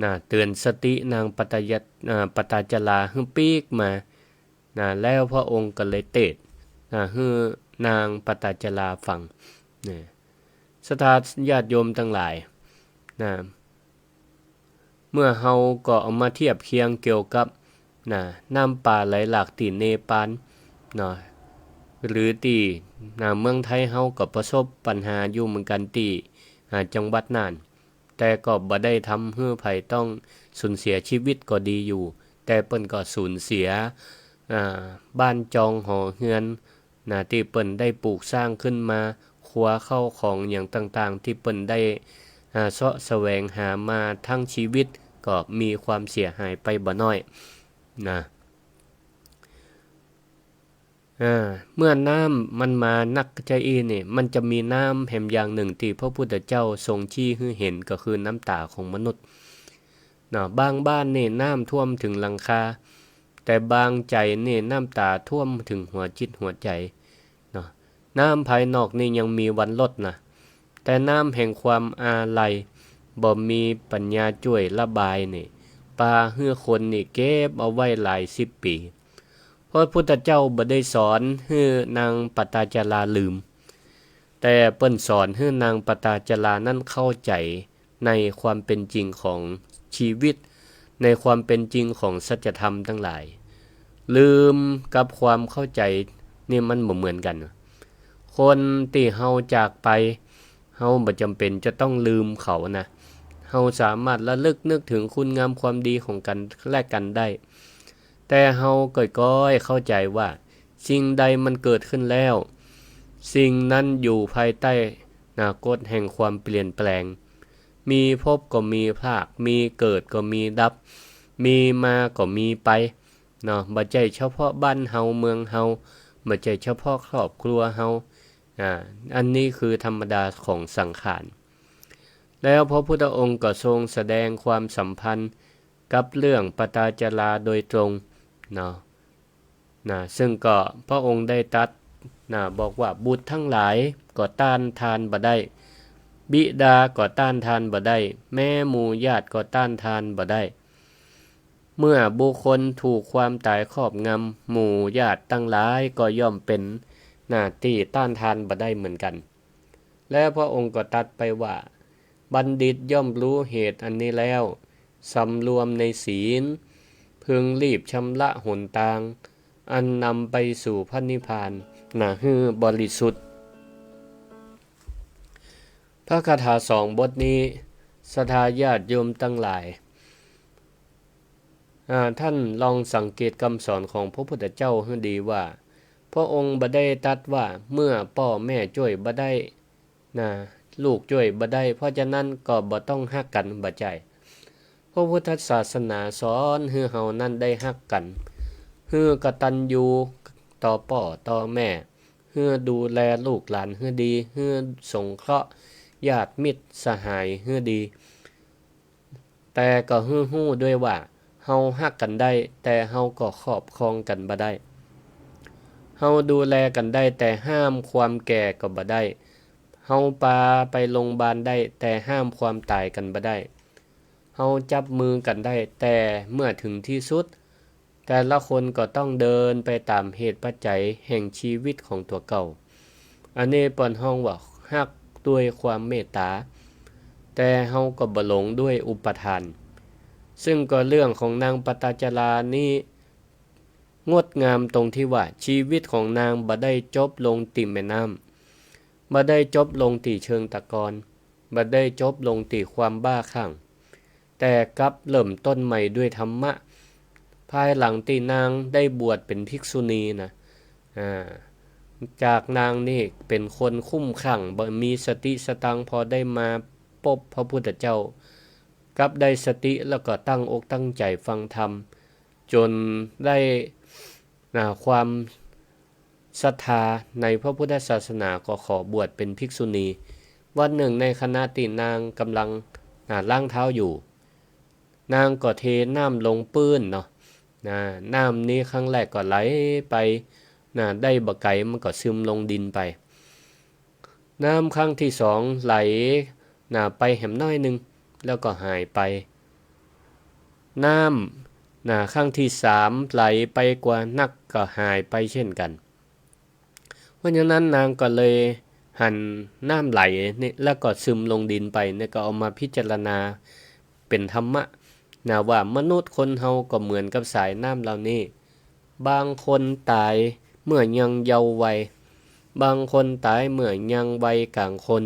น่ะ เตื๋อนสตินางปตายะ อ่า ปตาจาราหื้อปิ๊กมา น่ะ แล้วพระองค์ก็เลยเตสน์ น่ะ หื้อ นางปตาจาราฟัง นะ ศรัทธาญาติโยมตังหลาย นะ เมื่อเฮาก็เอามาเทียบเคียงเกี่ยวกับ นะ น้ำป่าไหลหลากตี้เนปาล เนาะ หรือตี้ นะ เมืองไทยเฮาก็ประสบปัญหาอยู่เหมือนกั๋นตี้ อ่า จังหวัดน่าน แต่ก็บ่ได้ทำหื้อใผต้องสูญเสียชีวิตก็ดีอยู่ แต่เปิ้นก็สูญเสีย อ่า บ้านจองหอเฮือน นะ ตี้เปิ้นได้ปลูกสร้างขึ้นมา ครัวข้าวของหยังต่างๆ ตี้เปิ้นได้ อ่า เซาะแสวงหามาทั้งชีวิต ก็มีความเสียหายไปบ่น้อย นะ อ่า เมื่อน้ำมันมานักจะอี้นี่ มันจะมีน้ำแหมอย่างนึ่งตี้พระพุทธเจ้าทรงชี้หื้อหัน ก็คือน้ำต๋าของมนุษย์ เนาะ บางบ้านนี่น้ำท่วมถึงหลังคา แต่บางใจ๋นี่น้ำต๋าท่วมถึงหัวจิตหัวใจ๋ เนาะ น้ำภายนอกนี่ยังมีวันลดนะ แต่น้ำแห่งความอาลัย บ่มีปัญญาจ้วยระบายนี่ ปาหื้อคนนี่เก็บเอาไว้หลายสิบปี๋ พระพุทธเจ้าบ่ได้สอนหื้อนางปตาจาราลืม แต่เปิ้นสอนหื้อนางปตาจารานั้นเข้าใจ๋ในความเป๋นจริงของชีวิต ในความเป๋นจริงของสัจธรรมตังหลาย ลืมกับความเข้าใจ๋นี่มันบ่เหมือนกั๋น คนตี้เฮาจากไป เฮาบ่จ๋ำเป๋นจะต้องลืมเขานะ เฮาสามารถระลึกนึกถึงคุณงามความดีของกั๋นและกั๋นได้ แต่เฮาก้อยๆ เข้าใจ๋ว่า สิ่งใดมันเกิดขึ้นแล้ว สิ่งนั้นอยู่ภายใต้ นะ กฎแห่งความเปลี่ยนแปลง มีพบก็มีพราก มีเกิดก็มีดับ มีมาก็มีไป เนาะ บ่ใจ้เฉพาะบ้านเฮาเมืองเฮา บ่ใจ้เฉพาะครอบครัวเฮา อ่า อันนี้คือธรรมดาของสังขาร แล้วพระพุทธองค์ก็ทรงแสดงความสัมพันธ์กับเรื่องปตาจาราโดยตรง เนาะ นะ ซึ่งก็พระองค์ได้ตรัส นะ บอกว่า บุตรทั้งหลายก็ต้านทานบ่ได้ บิดาก็ต้านทานบ่ได้ แม้หมู่ญาติก็ต้านทานบ่ได้ เมื่อบุคคลถูกความต๋ายครอบงำ หมู่ญาติตังหลายก็ย่อมเป๋นหน้าตี้ต้านทานบ่ได้เหมือนกั๋น และพระองค์ก็ตรัสไปว่า บัณฑิตย่อมรู้เหตุอันนี้แล้ว สำรวมในศีล พึงรีบชำระหนตาง อันนำไปสู่พระนิพพาน นะ หื้อบริสุทธิ์ พระคาถาสองบทนี้ ศรัทธาญาติโยมตังหลาย อ่า ท่านลองสังเกตกำสอนของพระพุทธเจ้าหื้อดีว่า พระองค์บ่ได้ตรัสว่า เมื่อป้อแม่จ้วยบ่ได้ นะ ลูกจ้วยบ่ได้ เพราะฉะนั้นก็บ่ต้องฮักกั๋น บ่ใจ้ พระพุทธศาสนาสอนหื้อเฮานั้นได้ฮักกั๋น หื้อกตัญญูต่อป้อต่อแม่ หื้อดูแลลูกหลานหื้อดี หื้อสงเคราะห์ญาติมิตรสหายหื้อดี แต่ก็หื้อฮู้ด้วยว่า เฮาฮักกั๋นได้ แต่เฮาก็ครอบครองกั๋นบ่ได้ เฮาดูแลกั๋นได้ แต่ห้ามความแก่ก็บ่ได้ เฮาปาไปโรงบาลได้ แต่ห้ามความต๋ายกั๋นบ่ได้ เฮาจับมือกั๋นได้ แต่เมื่อเถิงตี้สุด แต่ละคนก็ต้องเดินไปต๋ามเหตุปัจจัยแห่งชีวิตของตั๋วเก่า อันนี้เปิ้นฮ้องว่าฮักด้วยความเมตต๋า แต่เฮาก็บ่หลงด้วยอุปาทาน ซึ่งก็เรื่องของนางปตาจารานี้งดงามตรงตี้ว่า ชีวิตของนางบ่ได้จบลงตี้แม่น้ำ บ่ได้จบลงตี้เชิงตะกอน บ่ได้จบลงตี้ความบ้าคลั่ง แต่กลับเริ่มต้นใหม่ด้วยธรรมะ ภายหลังตี้นางได้บวชเป๋นภิกษุณีนะ อ่า จากนางนี่เป๋นคนคุ้มคลั่ง บ่มีสติสตังค์ พอได้มาปบพระพุทธเจ้า กลับได้สติแล้วก็ตั้งอกตั้งใจ๋ฟังธรรม จ๋นได้ อ่า ความศรัทธาในพระพุทธศาสนา ก็ขอบวชเป๋นภิกษุณี วันนึ่งในขณะตี้นางก่ำลัง อ่า ล้างเท้าอยู่ นางก็เทน้ำลงปื๊นเนาะ นะ น้ำนี้ครั้งแรกก็ไหลไป นะ ได้บ่ไก๋มันก็ซึมลงดินไป น้ำครั้งตี้สองไหล นะ ไปแหมน้อยนึ่ง แล้วก็หายไป น้ำ นะ ครั้งตี้สามไหลไปกว่านักก็หายไปเช่นกั๋น ราะฉะนั้นนางก็เลยหันน้ำไหลนี่ แล้วก็ซึมลงดินไปนี่ ก็เอามาพิจารณาเป๋นธรรมะนะ ว่ามนุษย์คนเฮาก็เหมือนกับสายน้ำเหล่านี้ บางคนต๋ายเมื่อยังเยาว์วัย บางคนต๋ายเมื่อยังวัยก๋างคน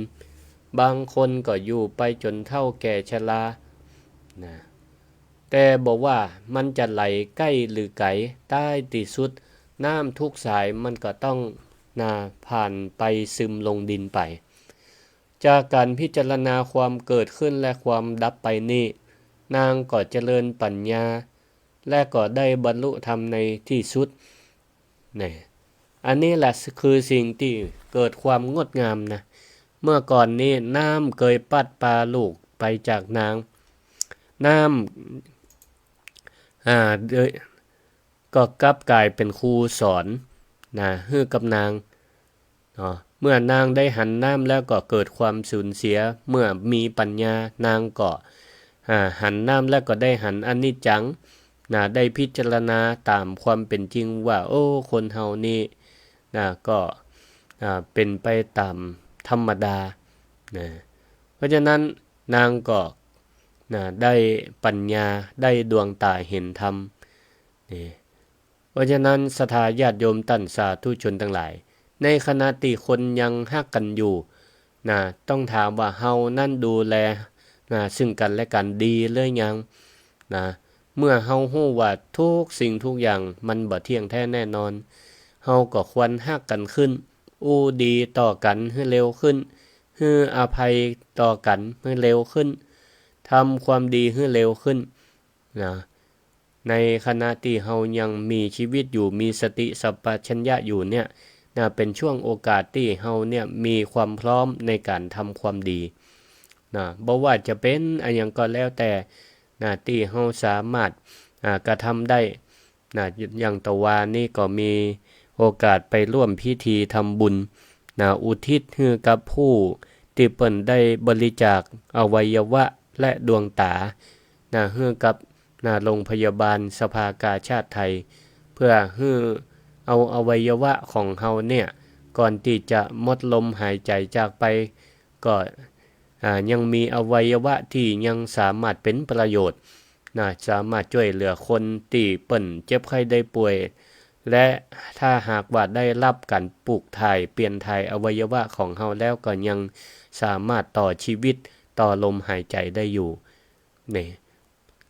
บางคนก็อยู่ไปจ๋นเฒ่าแก่ชรานะ แต่บ่ว่ามันจะไหลใก้หรือไก๋ ท้ายตี้สุดน้ำทุกสายมันก็ต้องนะ ผ่านไป ซึมลงดินไป จากก๋านพิจารณาความเกิดขึ้นและความดับไปนี้ นางก็เจริญปัญญา และก็ได้บรรลุธรรมในตี้สุด นี่ อันนี้แหละคือสิ่งตี้เกิดความงดงามนะ เมื่อก่อนนี้น้ำเกยปั๊ดปาลูกไปจากนาง น้ำ อ่า เดย ก็กลับก๋ายเป๋นครูสอนนะ หื้อกับนาง เนาะ เมื่อนางได้หันน้ำแล้วก็เกิดความสูญเสีย เมื่อมีปัญญานางก็ อ่า หันน้ำแล้วก็ได้หันอนิจจังนะ ได้พิจารณาต๋ามความเป๋นจริงว่า โอ้ คนเฮานี่นะ ก็ อ่า เป๋นไปต๋ามธรรมดานะ เพราะฉะนั้นนางก็นะ ได้ปัญญา ได้ดวงต๋าหันธรรมนี่ เพราะฉะนั้นศรัทธาญาติโยมต้านสาธุชนตังหลาย ในขณะตี้คนยังฮักกั๋นอยู่นะ ต้องถามว่าเฮานั้นดูแลนะ ซึ่งกั๋นและกั๋นดีหรือยังนะ เมื่อเฮาฮู้ว่าทุกสิ่งทุกอย่างมันบ่เที่ยงแท้แน่นอน เฮาก็ควรฮักกั๋นขึ้น อู้ดีต่อกั๋นหื้อเร็วขึ้น หื้ออภัยต่อกั๋นหื้อเร็วขึ้น ทำความดีหื้อเร็วขึ้น นะ ในขณะตี้เฮายังมีชีวิตอยู่ มีสติสัมปชัญญะอยู่เนี่ยนะ เป๋นช่วงโอกาสตี้เฮาเนี่ยมีความพร้อมในก๋านทำความดีนะ บ่ว่าจะเป๋นอะหยังก็แล้วแต่นะ ตี้เฮาสามารถ อ่า กระทำได้นะ อย่างตะวานี้ก็มีโอกาสไปร่วมพิธีทำบุญนะ อุทิศหื้อกับผู้ตี้เปิ้นได้บริจาคอวัยวะและดวงต๋า นะ หื้อกับ นะ โรงพยาบาลสภากาชาดไทย เพื่อหื้อเอาอวัยวะของเฮาเนี่ย ก่อนตี้จะหมดลมหายใจ๋จากไป ก็ อ่า ยังมีอวัยวะตี้ยังสามารถเป๋นประโยชน์นะ สามารถจ้วยเหลือคนตี้เปิ้นเจ็บไข้ได้ป่วย และถ้าหากว่าได้ฮับก๋านปลูกถ่าย เปลี่ยนถ่ายอวัยวะของเฮาแล้ว ก็ยังสามารถต่อชีวิต ต่อลมหายใจ๋ได้อยู่ นี่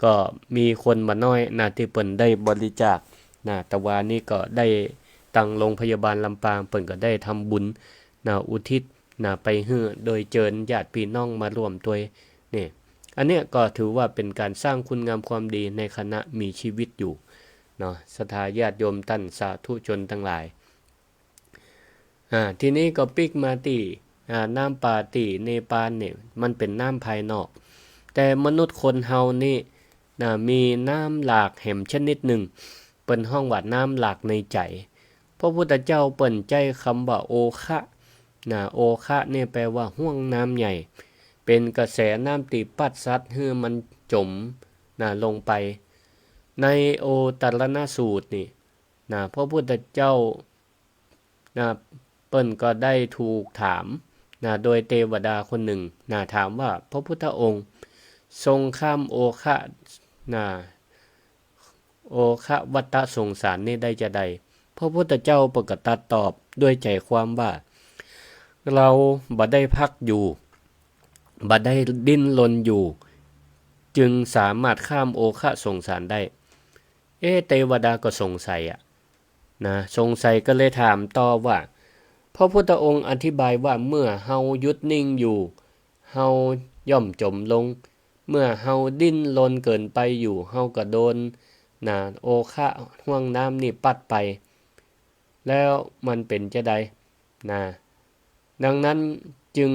ก็มีคนบ่น้อยนะ ตี้เปิ้นได้บริจาคนะ ตะวานี้ก็ได้ตังโรงพยาบาลลำปาง เปิ้นก็ได้ทำบุญนะ อุทิศนะ ไปหื้อ โดยเจิญญาติพี่น้องมาร่วมตวย นี่ อันเนี้ยก็ถือว่าเป๋นก๋านสร้างคุณงามความดีในขณะมีชีวิตอยู่เนาะ ศรัทธาญาติโยมต้านสาธุชนตังหลาย อ่า ทีนี้ก็ปิ๊กมาตี้ อ่า น้ำปาตี้เนปาลเนี่ย มันเป๋นน้ำภายนอก แต่มนุษย์คนเฮานี่นะ มีน้ำหลากแหมชนิดนึ่ง เปิ้นฮ้องว่าน้ำหลากในใจ๋ พระพุทธเจ้าเปิ้นใจ๊กำว่าโอคะนะ โอคะเนี่ยแปลว่าห้วงน้ำใหญ่ เป๋นกระแสน้ำตี้ปั๊ดซัดหื้อมันจ๋มนะ ลงไป ในโอตรรณสูตรนี่ นะ พระพุทธเจ้า นะ เปิ้นก็ได้ถูกถาม นะ โดยเตวดาคนนึ่ง นะ ถามว่า พระพุทธองค์ทรงข้ามโอคะ นะ โอคะวัฏสงสารนี้ได้จาใด พระพุทธเจ้าเปิ้นก็ตรัสตอบด้วยใจ๋ความว่า เราบ่ได้พักอยู่ บ่ได้ดิ้นรนอยู่ จึงสามารถข้ามโอคะสงสารได้ เอ๊ะ เตวดาก็สงสัยอะ นะ สงสัยก็เลยถามต่อว่า พระพุทธองค์อธิบายว่าเมื่อเฮาหยุดนิ่งอยู่ เฮาย่อมจ๋มลง เมื่อเฮาดิ้นรนเกินไปอยู่ เฮาก็โดน นะ โอคะห้วงน้ำนี่ปั๊ดไป แล้วมันเป๋นจาใด นะ ดังนั้นจึง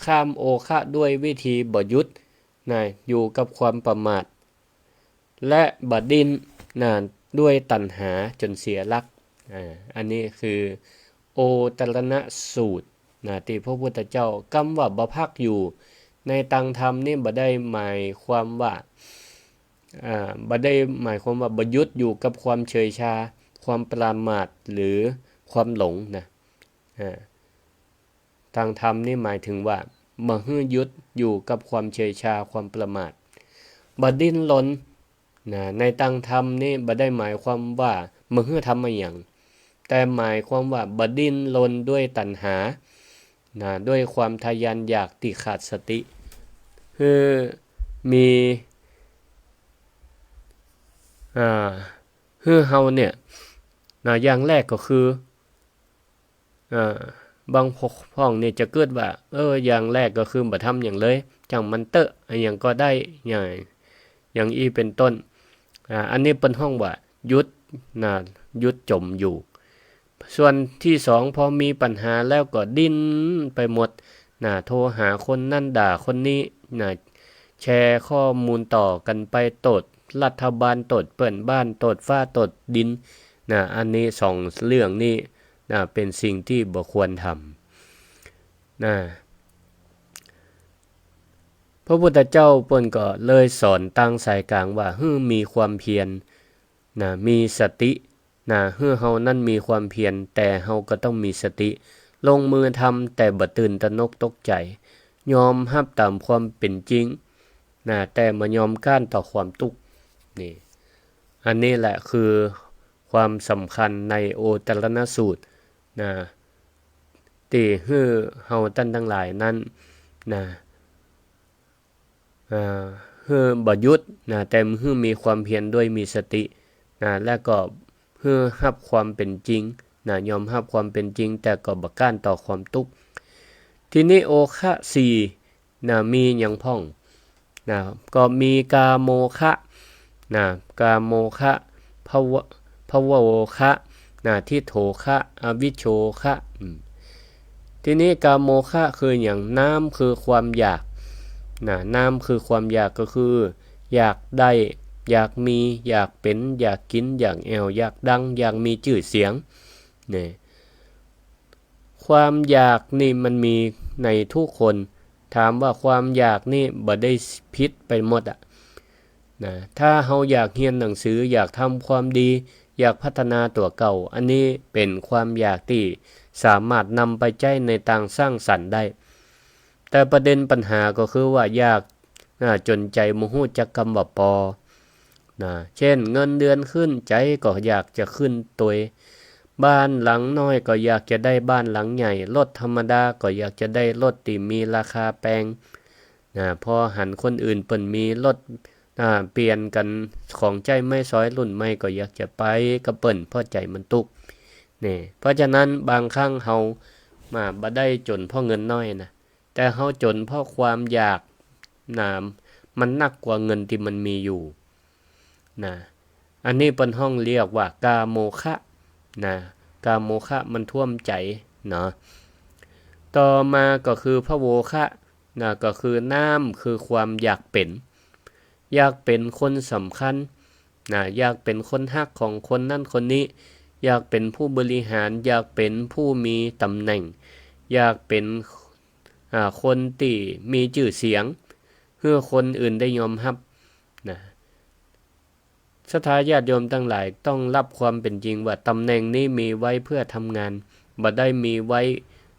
ข้ามโอคะด้วยวิธีบ่หยุด นะ อยู่กับความประมาท และบ่ดิ้น นะ ด้วยตัณหาจ๋นเสียหลัก อ่า อันนี้คือโอตรรณสูตร นะ ตี้พระพุทธเจ้า กำว่าบ่พักอยู่ในตางธรรมนี่บ่ได้หมายความว่า อ่า บ่ได้หมายความว่าบ่หยุดอยู่กับความเฉยชา ความประมาท หรือความหลงนะ อ่า ตางธรรมนี่หมายถึงว่าบ่หื้อหยุดอยู่กับความเฉยชา ความประมาท บ่ดิ้นรน นะ ในตางธรรมนี่บ่ได้หมายความว่าบ่หื้อทำอะหยัง แต่หมายความว่าบ่ดิ้นรนด้วยตัณหา นะ ด้วยความทะยานอยากตี้ขาดสติ หื้อมี อ่า หื้อเฮาเนี่ย นะ อย่างแรกก็คือ อ่า บางพ่องนี่จะกึ๊ดว่า เออ อย่างแรกก็คือบ่ทำหยังเลย จ้างมันเต๊อะ อะหยังก็ได้ อย่าง อย่างอี้เป๋นต้น อ่า อันนี้เปิ้นฮ้องว่าหยุด นะ หยุดจ๋มอยู่ ส่วนตี้สอง พอมีปัญหาแล้วก็ดิ้นไปหมด นะ โทรหาคนนั้นด่าคนนี้ นะ แชร์ข้อมูลต่อกั๋นไป โต้ษรัฐบาล โต้ษเปื้อนบ้าน โต้ษฟ้า โต้ษดิน นะ อันนี้สองเรื่องนี้ นะ เป๋นสิ่งตี้บ่ควรทำ นะ พระพุทธเจ้าเปิ้นก็เลยสอนตางสายกลางว่า หื้อมีความเพียร นะ มีสติ นะ หื้อเฮานั้นมีความเพียร แต่เฮาก็ต้องมีสติ ลงมือทำแต่บ่ตื่นตระหนกตกใจ๋ ยอมฮับต๋ามความเป๋นจริง นะ แต่บ่ยอมก๊านต่อความตุ๊กข์ นี่ อันนี้แหละคือความสำคัญในโอตรนสูตร นะ ตี้หื้อเฮาต้านตังหลายนั้น นะ อ่า หื้อบ่หยุด นะ แต่หื้อมีความเพียรด้วยมีสติ นะ และก็หื้อฮับความเป๋นจริง นะ ยอมฮับความเป๋นจริง แต่ก็บ่ก๊านต่อความตุ๊กข์ ทีนี้โอคะสี่ นะ มีหยังพ่อง นะ ก็มีกาโมคะ นะ กาโมคะ ภว- ภวโวคะ นะ ทิฏโฐคะ อวิชโชคะ อืม ทีนี้กาโมคะคือหยัง น้ำคือความอยาก นะ น้ำคือความอยากก็คือ อยากได้ อยากมี อยากเป๋น อยากกิ๋น อยากแอ่ว อยากดัง อยากมีจื้อเสียง เนี่ย ความอยากนี่มันมีในทุกคน ถามว่าความอยากนี่บ่ได้ผิดไปหมดอะ นะ ถ้าเฮาอยากเฮียนหนังสือ อยากทำความดี อยากพัฒนาตั๋วเก่า อันนี้เป๋นความอยากตี้สามารถนำไปใจ๊ในตางสร้างสรรค์ได้ แต่ประเด็นปัญหาก็คือว่าอยาก อ่า จ๋นใจ๋บ่ฮู้จักกำว่าปอ นะ เช่น เงินเดือนขึ้น ใจ๋ก็อยากจะขึ้นตวย บ้านหลังน้อยก็อยากจะได้บ้านหลังใหญ่ รถธรรมดาก็อยากจะได้รถตี้มีราคาแปง นะ พอหันคนอื่นเปิ้นมีรถ อ่า เปลี่ยนกั๋น ของใจ๊ไม้สอยรุ่นใหม่ก็อยากจะไปกับเปิ้น เพราะใจ๋มันตุ๊กข์ นี่ เพราะฉะนั้นบางครั้งเฮามาบ่ได้จ๋นเพราะเงินน้อยนะ แต่เฮาจ๋นเพราะความอยาก นะ มันนักกว่าเงินตี้มันมีอยู่ นะ อันนี้เปิ้นฮ้องเรียกว่ากาโมคะ นะ กาโมคะมันท่วมใจ๋เนาะ ต่อมาก็คือภวโวคะ นะ ก็คือน้ำคือความอยากเป๋น อยากเป๋นคนสำคัญ นะ อยากเป๋นคนฮักของคนนั้นคนนี้ อยากเป๋นผู้บริหาร อยากเป๋นผู้มีต๋ำแหน่ง อยากเป๋น อ่า คนตี้มีจื้อเสียง หื้อคนอื่นได้ยอมฮับ นะ ศรัทธาญาติโยมตังหลายต้องฮับความเป๋นจริงว่าต๋ำแหน่งนี้มีไว้เพื่อทำงาน บ่ได้มีไว้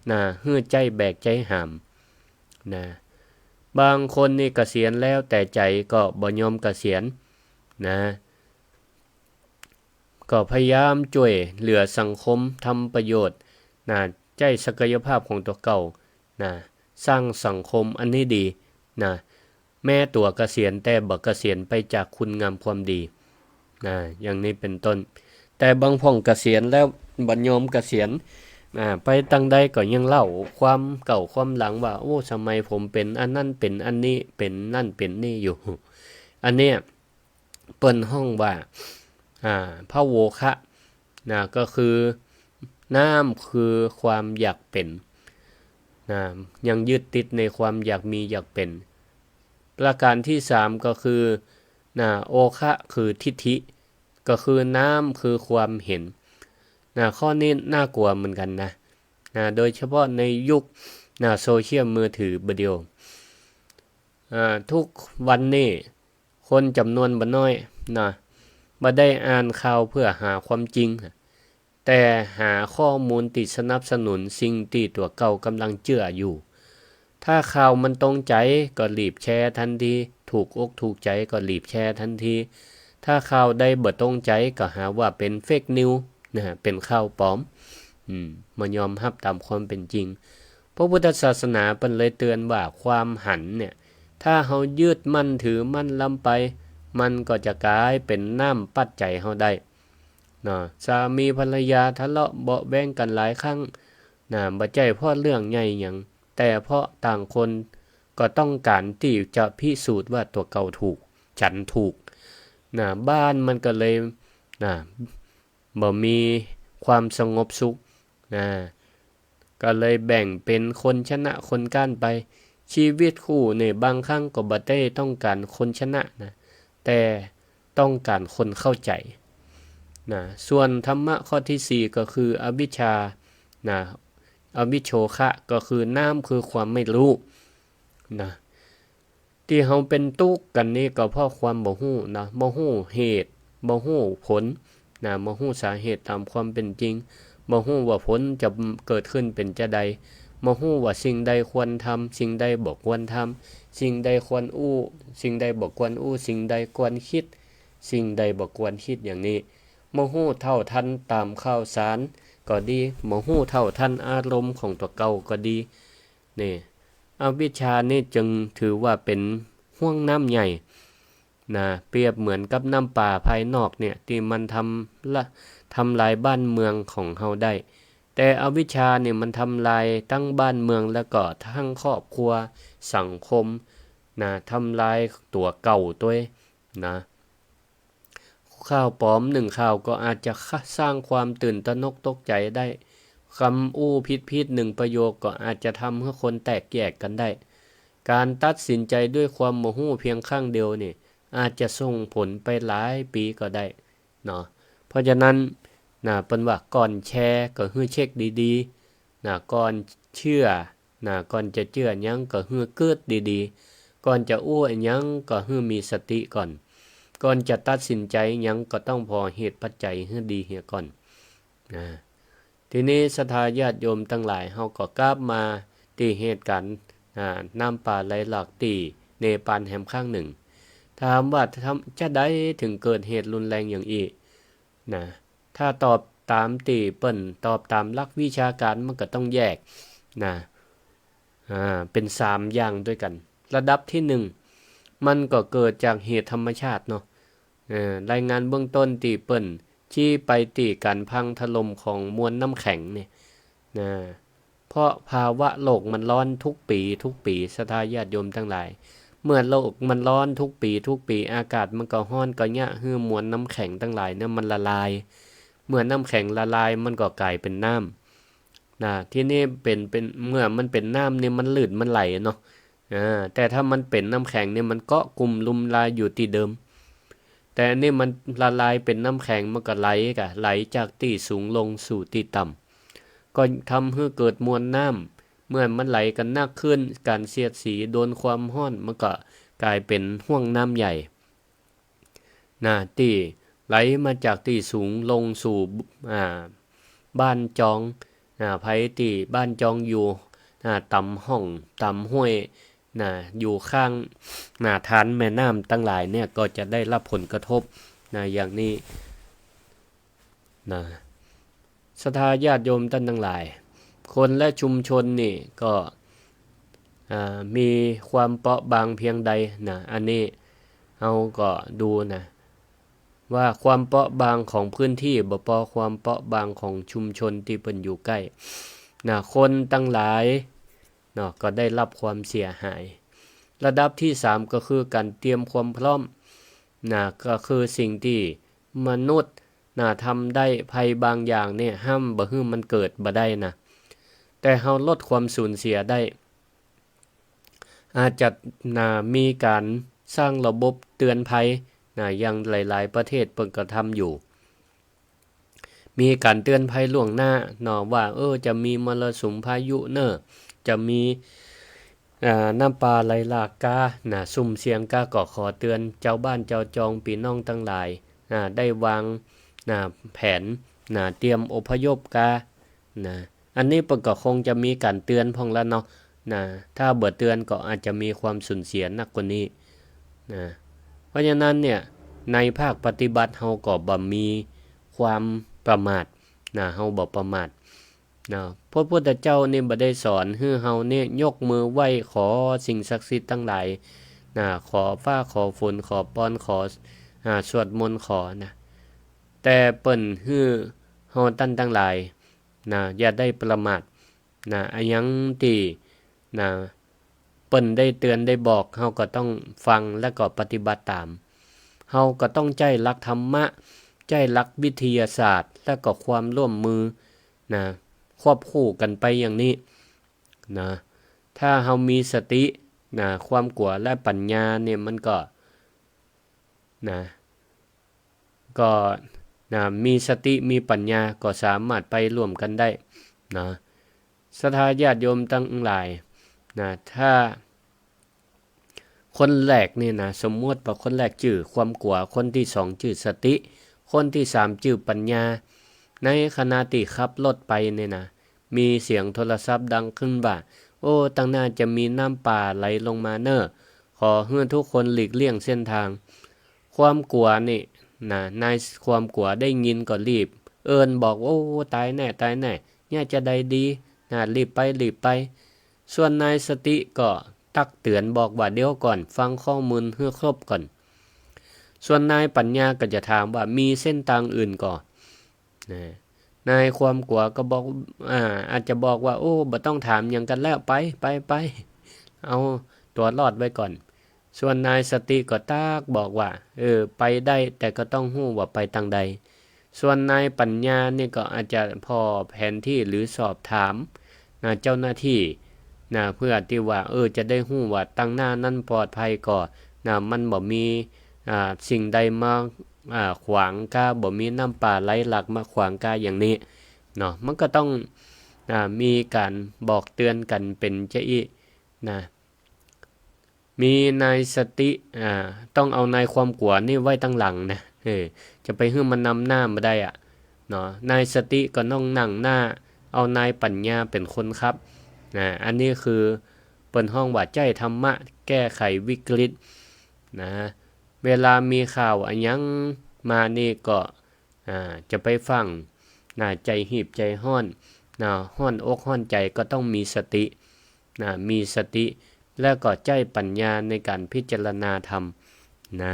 นะ หื้อใจ๊แบกใจ๊หาม นะ บางคนนี่เกษียณแล้วแต่ใจ๋ก็บ่ยอมเกษียณ นะ ก็พยายามจ้วยเหลือสังคม ทำประโยชน์ นะ ใจ๊ศักยภาพของตั๋วเก่า นะ สร้างสังคมอันนี้ดี นะ แม้ตั๋วเกษียณแต่บ่เกษียณไปจากคุณงามความดี นะ อย่างนี้เป๋นต้น แต่บางพ่องเกษียณแล้วบ่ยอมเกษียณ นะ ไปตางใดก็ยังเล่าความเก่าความหลังว่า โอ้ สมัยผมเป๋นอันนั้น เป๋นอันนี้ เป๋นนั่นเป๋นนี่อยู่ อันเนี้ย เปิ้นฮ้องว่า อ่า ภวโวคะ นะ ก็คือน้ำคือความอยากเป๋น นะ ยังยึดติดในความอยากมีอยากเป๋น ประการตี้สามก็คือ นะ โอคะคือทิฏฐิ ก็คือน้ำคือความเห็น นะ ข้อนี้น่ากลัวเหมือนกั๋นนะ นะ โดยเฉพาะในยุค นะ โซเชียลมือถือบ่าเดี่ยว อ่า ทุกวันนี้คนจ๋ำนวนบ่น้อย นะ บ่ได้อ่านข่าวเพื่อหาความจริง แต่หาข้อมูลตี้สนับสนุนสิ่งตี้ตั๋วเก่าก่ำลังเจื้ออยู่ ถ้าข่าวมันตรงใจ๋ก็รีบแชร์ตันที ถูกอกถูกใจ๋ก็รีบแชร์ตันที ถ้าข่าวใดบ่ตรงใจ๋ก็หาว่าเป๋นเฟกนิวส์นะ เป๋นข่าวปลอม อืม บ่ยอมฮับต๋ามความเป๋นจริง พระพุทธศาสนาเปิ้นเลยเตือนว่าความหันเนี่ย ถ้าเฮายึดมั่นถือมั่นล้ำไป มันก็จะก๋ายเป๋นน้ำปัดใจ๋เฮาได้ เนาะ สามีภรรยาทะเลาะเบาะแว้งกั๋นหลายครั้ง นะ บ่ใจ้เพราะเรื่องใหญ่หยัง แต่เพราะต่างคนก็ต้องก๋านตี้จะพิสูจน์ว่าตั๋วเก่าถูก ฉันถูก นะ บ้านมันก็เลย นะ บ่มีความสงบสุข นะ ก็เลยแบ่งเป๋นคนชนะคนก๊านไป ชีวิตคู่เนี่ยบางครั้งก็บ่ได้ต้องก๋านคนชนะนะ แต่ต้องก๋านคนเข้าใจ๋ นะ ส่วนธรรมะข้อตี้สี่ก็คืออวิชชา นะ อวิชโชคะ ก็คือน้ำคือความไม่รู้ นะ ตี้เฮาเป๋นตุ๊กข์กั๋นนี่ก็เพราะความบ่ฮู้นะ บ่ฮู้เหตุ บ่ฮู้ผล นะ บ่ฮู้สาเหตุต๋ามความเป๋นจริง บ่ฮู้ว่าผลจะเกิดขึ้นเป๋นจาใด บ่ฮู้ว่าสิ่งใดควรทำ สิ่งใดบ่ควรทำ สิ่งใดควรอู้ สิ่งใดบ่ควรอู้ สิ่งใดควรกึ๊ด สิ่งใดบ่ควรกึ๊ดอย่างนี้ บ่ฮู้เท่าทันต๋ามข่าวสารก็ดี บ่ฮู้เท่าทันอารมณ์ของตั๋วเก่าก็ดี นี่ อวิชชานี่จึงถือว่าเป๋นห้วงน้ำใหญ่ นะ เปรียบเหมือนกับน้ำป่าภายนอกเนี่ย ตี้มันทำละ ทำลายบ้านเมืองของเฮาได้ แต่อวิชชาเนี่ยมันทำลายตึงบ้านเมืองแล้วก็ตึงครอบครัว สังคม นะ ทำลายตั๋วเก่าตวย นะ ข่าวปลอมนึ่งข่าวก็อาจจะสร้างความตื่นตระหนกตกใจ๋ได้ กำอู้ผิดๆ นึ่งประโยคก็อาจจะทำหื้อคนแตกแยกกั๋นได้ ก๋านตัดสินใจ๋ด้วยความบ่ฮู้เพียงครั้งเดียวนี่ อาจจะส่งผลไปหลายปี๋ก็ได้ เนาะ เพราะฉะนั้น นะ เปิ้นว่าก่อนแชร์ก็หื้อเช็คดีๆ นะ ก่อนเจื้อ นะ ก่อนจะเจื้อหยังก็หื้อกึ๊ดดีๆ ก่อนจะอู้อะหยังก็หื้อมีสติก่อน ก่อนจะตัดสินใจ๋หยังก็ต้องผ่อเหตุปัจจัยหื้อดีเหียก่อน นะ ทีนี้ศรัทธาญาติโยมตังหลาย เฮาก็กลับมาตี้เหตุก๋ารณ์ อ่า น้ำป่าไหลหลากตี้เนปาลแหมครั้งนึ่ง ถามว่าทำ จาใดเถิงเกิดเหตุรุนแรงอย่างอี้ นะ ถ้าตอบต๋ามตี้เปิ้น ตอบต๋ามหลักวิชาก๋ารมันก็ต้องแยก นะ อ่า เป๋นสามอย่างตวยกั๋น ระดับตี้นึ่ง มันก็เกิดจากเหตุธรรมชาติเนาะ เอ่อ รายงานเบื้องต้นตี้เปิ้นชี้ไปตี้ก๋านพังถล่มของมวลน้ำแข็งเนี่ย นะ เพราะภาวะโลกมันร้อนทุกปี๋ทุกปี๋ ศรัทธาญาติโยมตังหลาย เมื่อโลกมันร้อนทุกปี๋ทุกปี๋ อากาศมันก็ฮ้อนก็เยียะหื้อมวลน้ำแข็งตังหลายเนี่ยมันละลาย เมื่อน้ำแข็งละลายมันก็ก๋ายเป๋นน้ำ นะ ทีนี้เป๋น เป๋น เมื่อมันเป๋นน้ำเนี่ยมันลื่นมันไหลเนาะ อ่า แต่ถ้ามันเป๋นน้ำแข็งเนี่ยมันเกาะกุ่มลุมลายอยู่ตี้เดิม แต่อันนี้มันละลายเป๋นน้ำแข็งมันก็ไหลก่ะ ไหลจากตี้สูงลงสู่ตี้ต่ำ ก็ทำหื้อเกิดมวลน้ำ เมื่อมันไหลกั๋นนักขึ้น ก๋านเสียดสีโดนความฮ้อนมันก็ก๋ายเป๋นห้วงน้ำใหญ่ นะ ตี้ไหลมาจากตี้สูงลงสู่ อ่า บ้านจอง นะ ใผตี้บ้านจองอยู่ นะ ต๋ามฮ่อง ต๋ามห้วย นะ อยู่ข้าง นะ ฐานแม่น้ำตังหลายเนี่ยก็จะได้รับผลกระทบ นะ อย่างนี้ นะ ศรัทธาญาติโยมต้านตังหลาย คนและชุมชนนี่ก็ อ่า มีความเปราะบางเพียงใดนะ อันนี้เฮาก็ดูนะ ว่าความเปราะบางของพื้นตี้บ่ปอ ความเปราะบางของชุมชนตี้เปิ้นอยู่ใก้นะ คนตังหลายเนาะ ก็ได้รับความเสียหาย ระดับตี้สามก็คือก๋านเตรียมความพร้อมนะ ก็คือสิ่งตี้มนุษย์นะ ทำได้ ภัยบางอย่างเนี่ยห้ามบ่หื้อมันเกิดบ่ได้นะ แต่เฮาลดความสูญเสียได้ อาจจะนะ มีก๋านสร้างระบบเตือนภัยนะ อย่างหลายๆ ประเทศเปิ้นก็ทำอยู่ มีก๋านเตือนภัยล่วงหน้าเนาะ ว่า เออ จะมีมรสุมพายุเน่อ จะมี อ่า น้ำป่าไหลหลากกานะ ซุ่มเสี่ยงกา ก็ขอเตือนจาวบ้านจาวจองปี้น้องตังหลายนะ ได้วางนะ แผน นะ เตรียมอพยพกา นะ อันนี้เปิ้นก็คงจะมีก๋านเตือนพ่องละเนาะ นะ ถ้าบ่เตือนก็อาจจะมีความสูญเสียหนักกว่านี้ นะ เพราะฉะนั้นเนี่ย ในภาคปฏิบัติเฮาก็บ่มีความประมาท นะ เฮาบ่ประมาท นะ พระพุทธเจ้านี่บ่ได้สอนหื้อเฮานี่ยกมือไหว้ขอสิ่งศักดิ์สิทธิ์ตังหลาย นะ ขอฟ้าขอฝน ขอปอน ขอ อ่า สวดมนต์ขอนะ แต่เปิ้นหื้อเฮาต้านตังหลาย นะ อย่าได้ประมาท นะ อะหยังตี้ นะ เปิ้นได้เตือนได้บอก เฮาก็ต้องฟังแล้วก็ปฏิบัติต๋าม เฮาก็ต้องใจ๊หลักธรรมะ ใจ๊หลักวิทยาศาสตร์ แล้วก็ความร่วมมือ นะ ควบคู่กั๋นไปอย่างนี้ นะ ถ้าเฮามีสติ นะ ความกั๋วและปัญญาเนี่ยมันก็ นะ ก็ นะ มีสติมีปัญญาก็สามารถไปร่วมกั๋นได้ นะ ศรัทธาญาติโยมตังหลาย นะ ถ้า คนแรกนี่นะ สมมุติว่าคนแรกจื้อความกั๋ว คนตี้สองจื้อสติ คนตี้สามจื้อปัญญา ในขณะตี้ขับรถไปนี่นะ มีเสียงโทรศัพท์ดังขึ้นว่า โอ้ ตังหน้าจะมีน้ำป่าไหลลงมาเน่อ ขอหื้อทุกคนหลีกเลี่ยงเส้นทาง ความกั๋วนี่นะ นายความกั๋วได้ยินก็รีบเอิ้นบอก โอ้ ต๋ายแน่ ต๋ายแน่ เนี่ยจะใดดี นะ รีบไป รีบไป ส่วนนายสติก็ตักเตือนบอกว่า เดี๋ยวก่อน ฟังข้อมูลหื้อครบก่อน ส่วนนายปัญญาก็จะถามว่า มีเส้นตางอื่นก่อ นะ นายความกั๋วก็บอก อ่า อาจจะบอกว่า โอ้ บ่ต้องถามหยังกั๋นแล้ว ไป ไป ไป เอาตั๋วรอดไว้ก่อน ส่วนนายสติก็ตักบอกว่า เออ ไปได้ แต่ก็ต้องฮู้ว่าไปตางใด ส่วนนายปัญญานี่ก็อาจจะผ่อแผนที่หรือสอบถาม นะ เจ้าหน้าตี้ นะ เพื่อตี้ว่า เออ จะได้ฮู้ว่าตางหน้านั้นปลอดภัยก่อ นะ มันบ่มี อ่า สิ่งใดมา อ่า ขวางกา บ่มีน้ำป่าไหลหลากมาขวางกาอย่างนี้ เนาะ มันก็ต้อง อ่า มีก๋านบอกเตือนกั๋นเป๋นจะอี้ นะ มีนายสติ อ่า ต้องเอานายความกั๋วนี่ไว้ตังหลังนะ เออ จะไปหื้อมันนำหน้าบ่ได้อะ เนาะ นายสติก็ต้องนั่งหน้า เอานายปัญญาเป๋นคนขับ นะ อันนี้คือเปิ้นฮ้องว่าใจ๊ธรรมะแก้ไขวิกฤต นะ เวลามีข่าวอะหยังมานี่ก็ อ่า จะไปฟั่ง นะ ใจ๋หีบใจ๋ฮ้อน นะ ฮ้อนอกฮ้อนใจ๋ก็ต้องมีสติ นะ มีสติ แล้วก็ใจ๊ปัญญาในก๋านพิจารณาธรรม นะ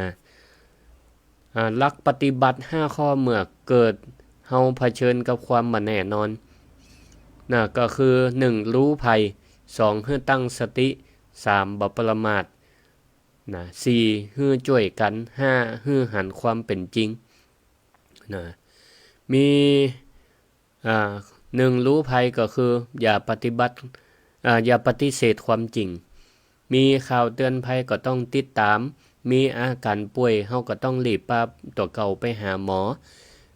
อ่า หลักปฏิบัติห้าข้อเมื่อเกิดเฮาเผชิญกับความบ่แน่นอน นะ ก็คือ หนึ่ง ฮู้ภัย สอง หื้อตั้งสติ สาม บ่ประมาท นะ สี่ หื้อจ้วยกั๋น ห้า หื้อหันความเป๋นจริง นะ มี อ่า หนึ่ง ฮู้ภัยก็คือ อย่าปฏิบัติ อ่า อย่าปฏิเสธความจริง มีข่าวเตือนภัยก็ต้องติดต๋าม มีอาก๋านป่วยเฮาก็ต้องรีบปาตั๋วเก่าไปหาหมอ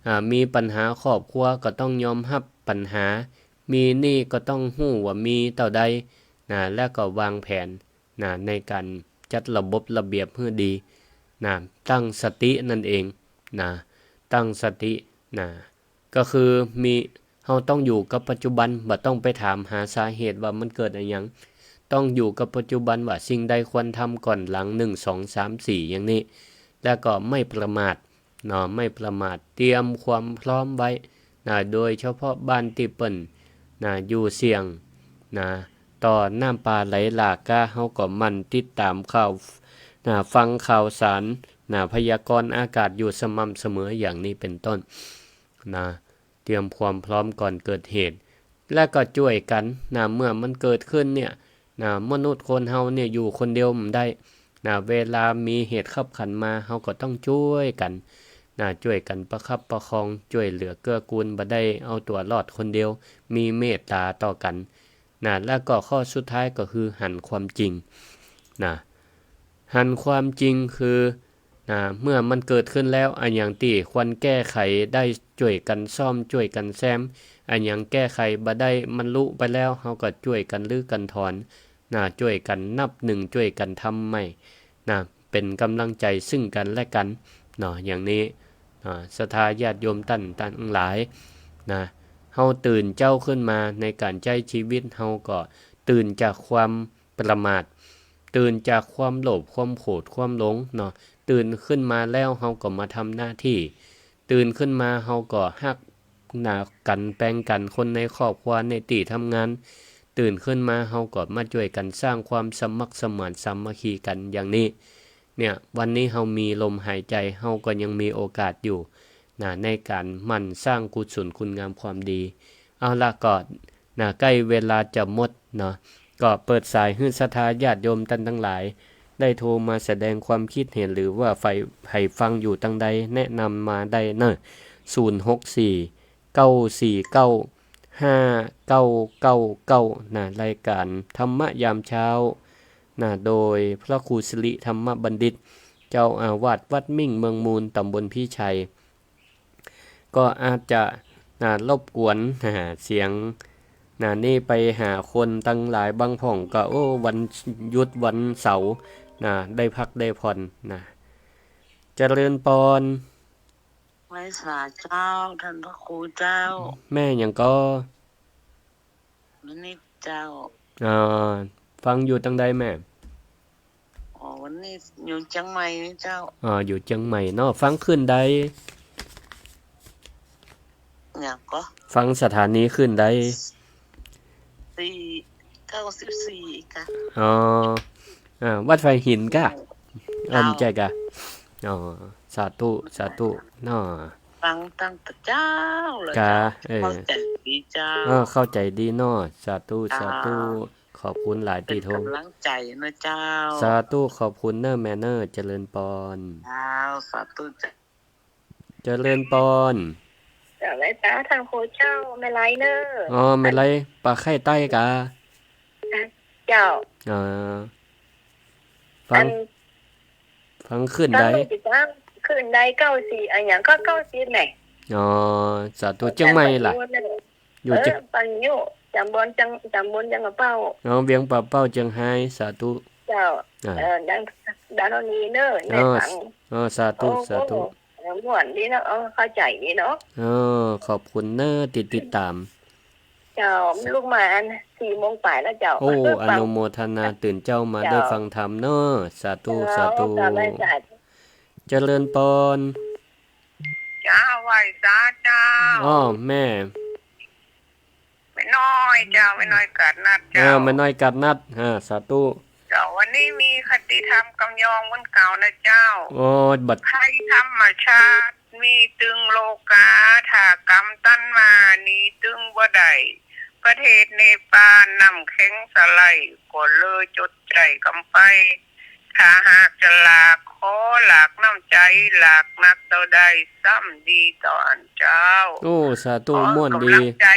อ่า มีปัญหาครอบครัวก็ต้องยอมฮับปัญหา มีหนี้ก็ต้องฮู้ว่ามีเต้าใด นะ แล้วก็วางแผน นะ ในก๋านจัดระบบระเบียบหื้อดี นะ ตั้งสตินั่นเอง นะ ตั้งสติ นะ ก็คือมี เฮาต้องอยู่กับปัจจุบัน บ่ต้องไปถามหาสาเหตุว่ามันเกิดอะหยัง ต้องอยู่กับปัจจุบันว่าสิ่งใดควรทำก่อนหลัง หนึ่ง สอง สาม สี่ อย่างนี้ แล้วก็ไม่ประมาท เนาะ ไม่ประมาท เตรียมความพร้อมไว้ นะ โดยเฉพาะบ้านตี้เปิ้น นะ อยู่เสี่ยง นะ ต่อน้ำป่าไหลหลากกา เฮาก็หมั่นติดต๋ามข่าว นะ ฟังข่าวสาร นะ พยากรณ์อากาศอยู่สม่ำเสมออย่างนี้เป๋นต้น นะ เตรียมความพร้อมก่อนเกิดเหตุ และก็จ้วยกั๋น นะ เมื่อมันเกิดขึ้นเนี่ย นะ มนุษย์คนเฮาเนี่ยอยู่คนเดียวบ่ได้ นะ เวลามีเหตุคับขันมา เฮาก็ต้องจ้วยกั๋น นะ จ้วยกั๋นประคับประคอง จ้วยเหลือเกื้อกูล บ่ได้เอาตั๋วรอดคนเดียว มีเมตต๋าต่อกั๋น นะ แล้วก็ข้อสุดท้ายก็คือหันความจริง นะ หันความจริงคือ นะ เมื่อมันเกิดขึ้นแล้ว อะหยังตี้ควรแก้ไขได้จ้วยกั๋นซ่อม จ้วยกั๋นแซม อะหยังแก้ไขบ่ได้ มันลุไปแล้ว เฮาก็จ้วยกั๋นรื้อกั๋นถอน นะ จ้วยกั๋นนับหนึ่ง จ้วยกั๋นทำใหม่ นะ เป๋นก๋ำลังใจ๋ซึ่งกั๋นและกั๋น เนาะ อย่างนี้ อ่า ศรัทธาญาติโยมต้านตังหลายนะ เฮาตื่นเจ๊าขึ้นมาในก๋านใจ๊จีวิต เฮาก็ตื่นจากความประมาท ตื่นจากความโลภ ความโขด ความหลงเนาะ ตื่นขึ้นมาแล้วเฮาก็มาทำหน้าตี้ ตื่นขึ้นมาเฮาก็ฮัก นะ กั๋นแปงกั๋น คนในครอบครัว ในตี้ทำงาน ตื่นขึ้นมาเฮาก็มาจ้วยกั๋นสร้างความสมัครสมานสามัคคีกั๋นอย่างนี้ เนี่ย วันนี้เฮามีลมหายใจ๋ เฮาก็ยังมีโอกาสอยู่นะ ในก๋านหมั่นสร้างกุศลคุณงามความดี เอาละก็นะ ใก้เวลาจะหมดเนาะ ก็เปิดสายหื้อศรัทธาญาติโยมต้านตังหลาย ได้โทรมาแสดงความคิดเห็น หรือว่าใผ ใผฟังอยู่ตังใด แนะนำมาได้เนาะ ศูนย์หกสี่ เก้าสี่เก้า ห้าเก้าเก้าเก้า นะ รายก๋านธรรมะยามเช้า นะ โดยพระครูสิริธรรมบัณฑิต เจ้าอาวาสวัดมิ่งเมืองมูล ต๋ำบลพิชัย ก็อาจจะ นะ รบกวน นะ เสียง นะ นี่ไปหาคนตังหลาย บางพ่องก็ โอ้ วันหยุดวันเสาร์ นะ ได้พักได้ผ่อน นะ เจริญปอน ไหว้สาเจ้า ต้านพระครูเจ้า แม่หยังก่อ มณิษฐ์เจ้า อ่า ฟังอยู่ตังใดแม่ อ๋อ วันนี้อยู่เจียงใหม่นี่เจ้า อ่า อยู่เจียงใหม่เนาะ ฟังคลื่นใด หยังก่อ ฟังสถานีคลื่นใด สี่ เก้าสิบสี่ กะ อ๋อ อ่า วัดไผ่หินกะ เจ้า เออ บ่ใจ้กะ อ๋อ สาธุ สาธุ เนาะ ฟังตั้งแต่เจ๊าเลย กะ เจ้า เออ เข้าใจ๋ดีเจ้า เออ เข้าใจ๋ดีเนาะ สาธุ เจ้า สาธุ ขอบคุณหลายตี้โทร เป๋นก๋ำลังใจ๋เนาะเจ้า สาธุ ขอบคุณเน้อแม่เน้อ เจริญปอน เจ้า สาธุเจ้า เจริญปอน เจ้า ไหว้สาต้านครูเจ้า แม่ไลเน้อ อ๋อ แม่ไล ปากใค่ใต้กะ เจ้า อ่า ฟัง อัน ฟังคลื่นใด ฟังคลื่นใด เก้าสี่ อะหยังก็ เก้าสิบ แหม อ๋อ สาธุ เจียงใหม่ล่ะ อยู่ เออ เจียง ฟังอยู่ ต๋ำบลเจียง ต๋ำบลเวียงป่าเป้า อ๋อ เวียงป่าเป้า เจียงฮาย สาธุ เจ้า อ่า เออ ดัง ดังนี้เน้อ อ๋อ ได้ฟัง อ๋อ สาธุ โอ้ สาธุ โอ้ เออ ม่วนดีเนาะ เออ เข้าใจ๋ดีเนาะ เออ ขอบคุณเน้อตี้ติดต๋าม เจ้า ลุกมาอันสี่โมงป๋ายแล้วเจ้า โอ้ อนุโมทนา ตื่นเจ๊ามาได้ฟังธรรมเน้อ สาธุ เจ้า สาธุ เจ้า ไหว้สา เจริญปอน เจ้า ไหว้สาเจ้า อ้อ แม่ แม่น้อยเจ้า แม่น้อยกาดนัดเจ้า อ่า แม่น้อยกาดนัด อ่า สาธุ เจ้า วันนี้มีคติธรรมกำยองเหมือนเก่านะเจ้า โอ้ บัด ภัยธรรมชาติ มีตึงโลกา ถ้ากำตันมา หนีตึงบ่ได้ ประเทศเนปาล น้ำแข็งสะไหล ก็เลยจดใจ๋กำไป ถ้าหากจะหลาก ขอหลากน้ำใจ๋ หลากนักเต้าใด ซ้ำดีต่ออั้นเจ้า โอ้ สาธุ ม่วนดี ก๋ำลังใจ๋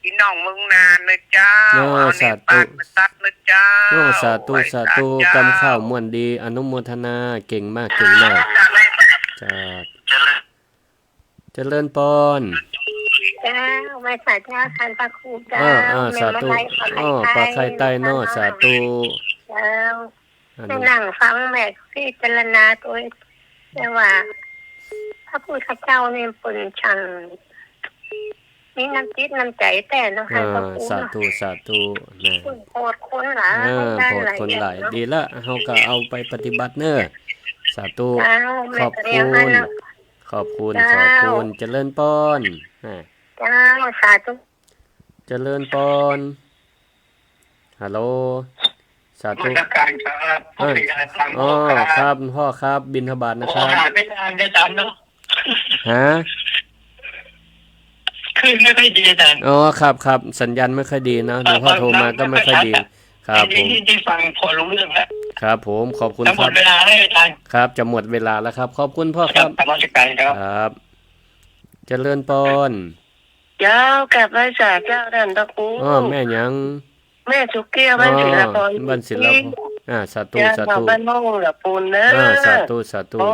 ปี้น้องเมืองน่านเน้อเจ้า โอ้ เอาใน สาธุ ปากมาตัดเน้อเจ้า โอ้ สาธุ ไหว้สา สาธุ เจ้า กำข้าวม่วนดี อนุโมทนา เก่งมาก เก่งมาก เจ้า เจริญปอน เจ้า ไหว้สาเจ้า ต้านพระครูเจ้า อ่า อ่า แม่ สาธุ มาลัย อ๋อ ปากใค่ใต้เนาะ สาธุ เจ้า อนุ ได้นั่งฟังแม่พิจารณาโตย แต่ว่าพระพุทธเจ้านี่เปิ้นช่างมีน้ำจิตน้ำใจ๋แต๊เนาะ อ่า ค่ะ พระครู สาธุ เนาะ สาธุ นะ เปิ้นโผดคนหลาย อ่า ได้ โผดคนหลาย หลายอย่างเนาะ ดีละ เฮาก็เอาไปปฏิบัติเน้อ สาธุ เจ้า ขอบคุณ แม่ก็เรียนมาเนาะ ขอบคุณ เจ้า ขอบคุณ เจริญปอน อ่า เจ้า สาธุ เจริญปอน ฮัลโหล สาธุ นมัสการครับ เออ พ่อพญา ตาม อ๋อ พ่อครับ ครับ พ่อครับ บิณฑบาตนะครับ โอ้ หาไม่นานอาจารย์เนาะ ฮะ คลื่นไม่ค่อยดีอาจารย์ อ๋อ ครับ ครับ สัญญาณไม่ค่อยดีนะ หลวงพ่อโทรมาก็ไม่ค่อยดี ครับ ได้ยิน ผม ได้ฟังพอรู้เรื่องแล้ว ครับผม ขอบคุณ จะหมด ครับ เวลาแล้วอาจารย์ ครับ จะหมดเวลาแล้วครับ ขอบคุณพ่อครับ ครับ นมัสการครับ ครับ เจริญปอน เจ้า กราบไหว้สาเจ้าต้านพระครู อ้อ แม่หยัง แม่สุเกี้ยว บ้าน อ๋อ ศิลาพร บ้านศิลาพร อ่า สาธุ เจ้า สาธุ บ้านม่วงละปูนเนอะ อ่า สาธุ สาธุ โอ้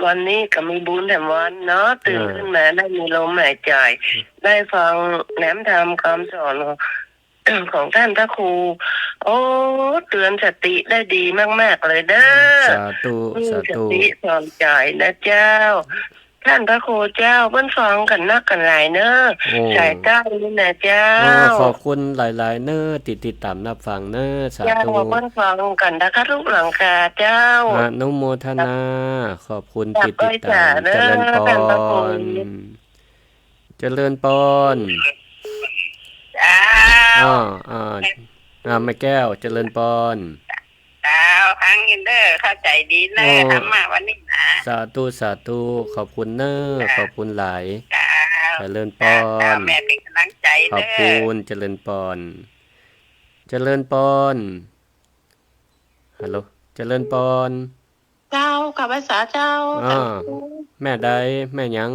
วันนี้ก็มีบุญแถมวันเนาะ ตื่น อ่า ขึ้นมาได้มีลมหายใจ๋ ได้ฟังแหนมธรรมคำสอนของ ของต้านพระครู โอ้ เตื๋อนสติได้ดีมากๆ เลยเน้อ สาธุ อืม สาธุ สติสอนใจ๋นะเจ้า ต้านพระครูเจ้า เปิ้นฟังกั๋นนักกั๋นหลายเน้อ โอ้ สายใต้นี่นะเจ้า โอ้ ขอบคุณหลายๆ เน้อ ตี้ติดต๋ามฮับฟังเน้อ สาธุ เจ้า เปิ้นฟังกั๋นนะคะ ทุกหลังคาเจ้า อนุโมทนา ขอบคุณตี้ติดต๋าม เจริญปอน ต้านพระครู เจริญปอน เจ้า อ่า อ่า อ่า แม่แก้ว เจริญปอน เจ้า ฟังอยู่เน้อ เข้าใจ๋ดีเน้อ โอ้ ธรรมะวันนี้นะ สาธุ สาธุ ขอบคุณเน้อ เจ้า ขอบคุณหลาย เจ้า เจริญปอน เจ้า แม่เป๋นก๋ำลังใจ๋เน้อ ขอบคุณ เจริญปอน เจริญปอน ฮัลโหล เจริญปอน เจ้า ข้าพเจ้า อ่า แม่ใด แม่หยัง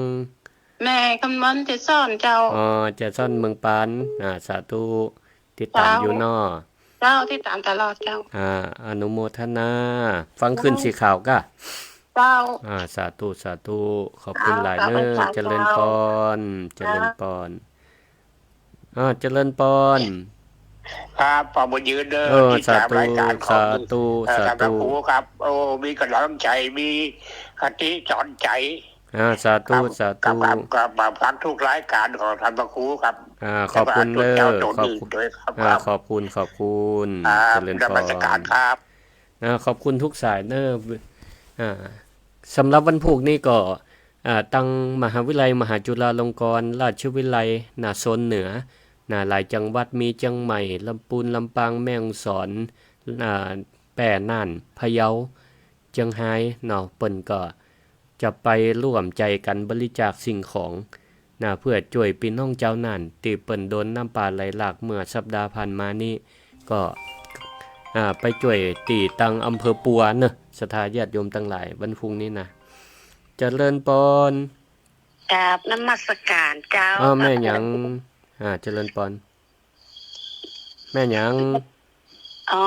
แม่คำมอน เจดสอนเจ้า อ๋อ เจดสอนเมืองปาน อ่า สาธุ ติดต๋ามอยู่เนาะ เจ้า ติดต๋ามตลอดเจ้า อ่า อนุโมทนา ฟังขึ้นสีขาวก้า เจ้า อ่า สาธุ สาธุ ขอบคุณหลายเน้อ เจ้า เจริญปอน เจริญปอน อ่า เจริญปอน ครับ ขอบุญยืนเน้อ เออ ติดต๋ามรายก๋านของ สาธุ เอ่อ สาธุ ท่านพระครูครับ โอ้ มีก๋ำลังใจ๋ มีคติสอนใจ๋ อ่า สาธุ ครับ สาธุ ครับ ครับ ครับ มาฟังทุกรายก๋านของท่านพระครูครับ อ่า ขอบคุณเน้อ แล้วก็ทุกเจ้า ขอบคุณ ต๋นอื่นด้วยครับ อ่า ครับ ขอบคุณ ขอบคุณ ครับ เจริญปอน นมัสก๋านครับ อ่า ขอบคุณทุกสายเน้อ อ่า สำหรับวันพูกนี้ก็ อ่า ตังมหาวิทยาลัยมหาจุฬาลงกรณราชวิทยาลัย น่ะ โซนเหนือ น่ะ หลายจังหวัด มีเจียงใหม่ ลำปูน ลำปาง แม่ฮ่องสอน อ่า แป้ น่าน พะเยา เจียงฮาย เนาะ เปิ้นก็จะไปร่วมใจ๋กั๋นบริจาคสิ่งของ น่ะ เปื้อจ้วยปี้น้องจาวน่าน ตี้เปิ้นโดนน้ำป่าไหลหลากเมื่อสัปดาห์ผ่านมานี้ ก็ อ่า ไปจ้วยตี้ตังอำเภอปัวเนาะ ศรัทธาญาติโยมตังหลาย วันพูกนี้นะ เจริญปอน กราบนมัสก๋านเจ้า อ้าว แม่หยัง อ่า เจริญปอน แม่หยัง อ๋อ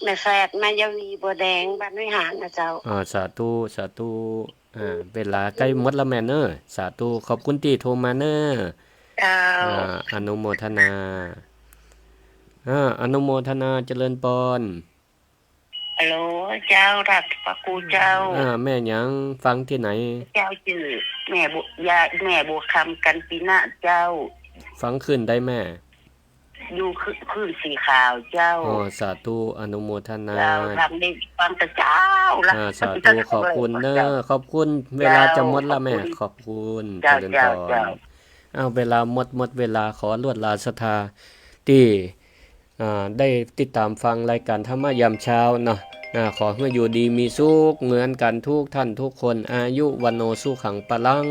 แม่แฝด แม่ยาวี บัวแดง บ้านวิหารนะเจ้า อ่า สาธุ สาธุ อ่า เวลาใก้หมดแล้วแม่เน้อ สาธุ ขอบคุณตี้โทรมาเน้อ เจ้า อ่า อนุโมทนา อ่า อนุโมทนา เจริญปอน ฮัลโหล เจ้า ท่านพระครูเจ้า อ่า แม่หยัง ฟังตี้ไหน เจ้าจื้อแม่บัว ยา แม่บัวคำ กันตินะเจ้า ฟังขึ้นได้แม่ อยู่คลื่น คลื่นสีขาวเจ้า อ๋อ สาธุ อนุโมทนา เจ้า ทางนี้ฟังแต่เจ๊าละ อ่า สาธุ ขอบคุณเน้อ ขอบคุณ เวลาจะหมดละแม่ ขอบคุณ เจ้า เจริญปอน เจ้า เจ้า อ้าว เวลาหมด หมดเวลา ขอลวดลาศรัทธาตี้ อ่า ได้ติดต๋ามฟังรายก๋านธรรมะยามเจ๊าเนาะ อ่า ขอหื้ออยู่ดีมีสุขเหมือนกั๋นทุกท่านทุกคน อายุ วัณโณ สุขัง พลัง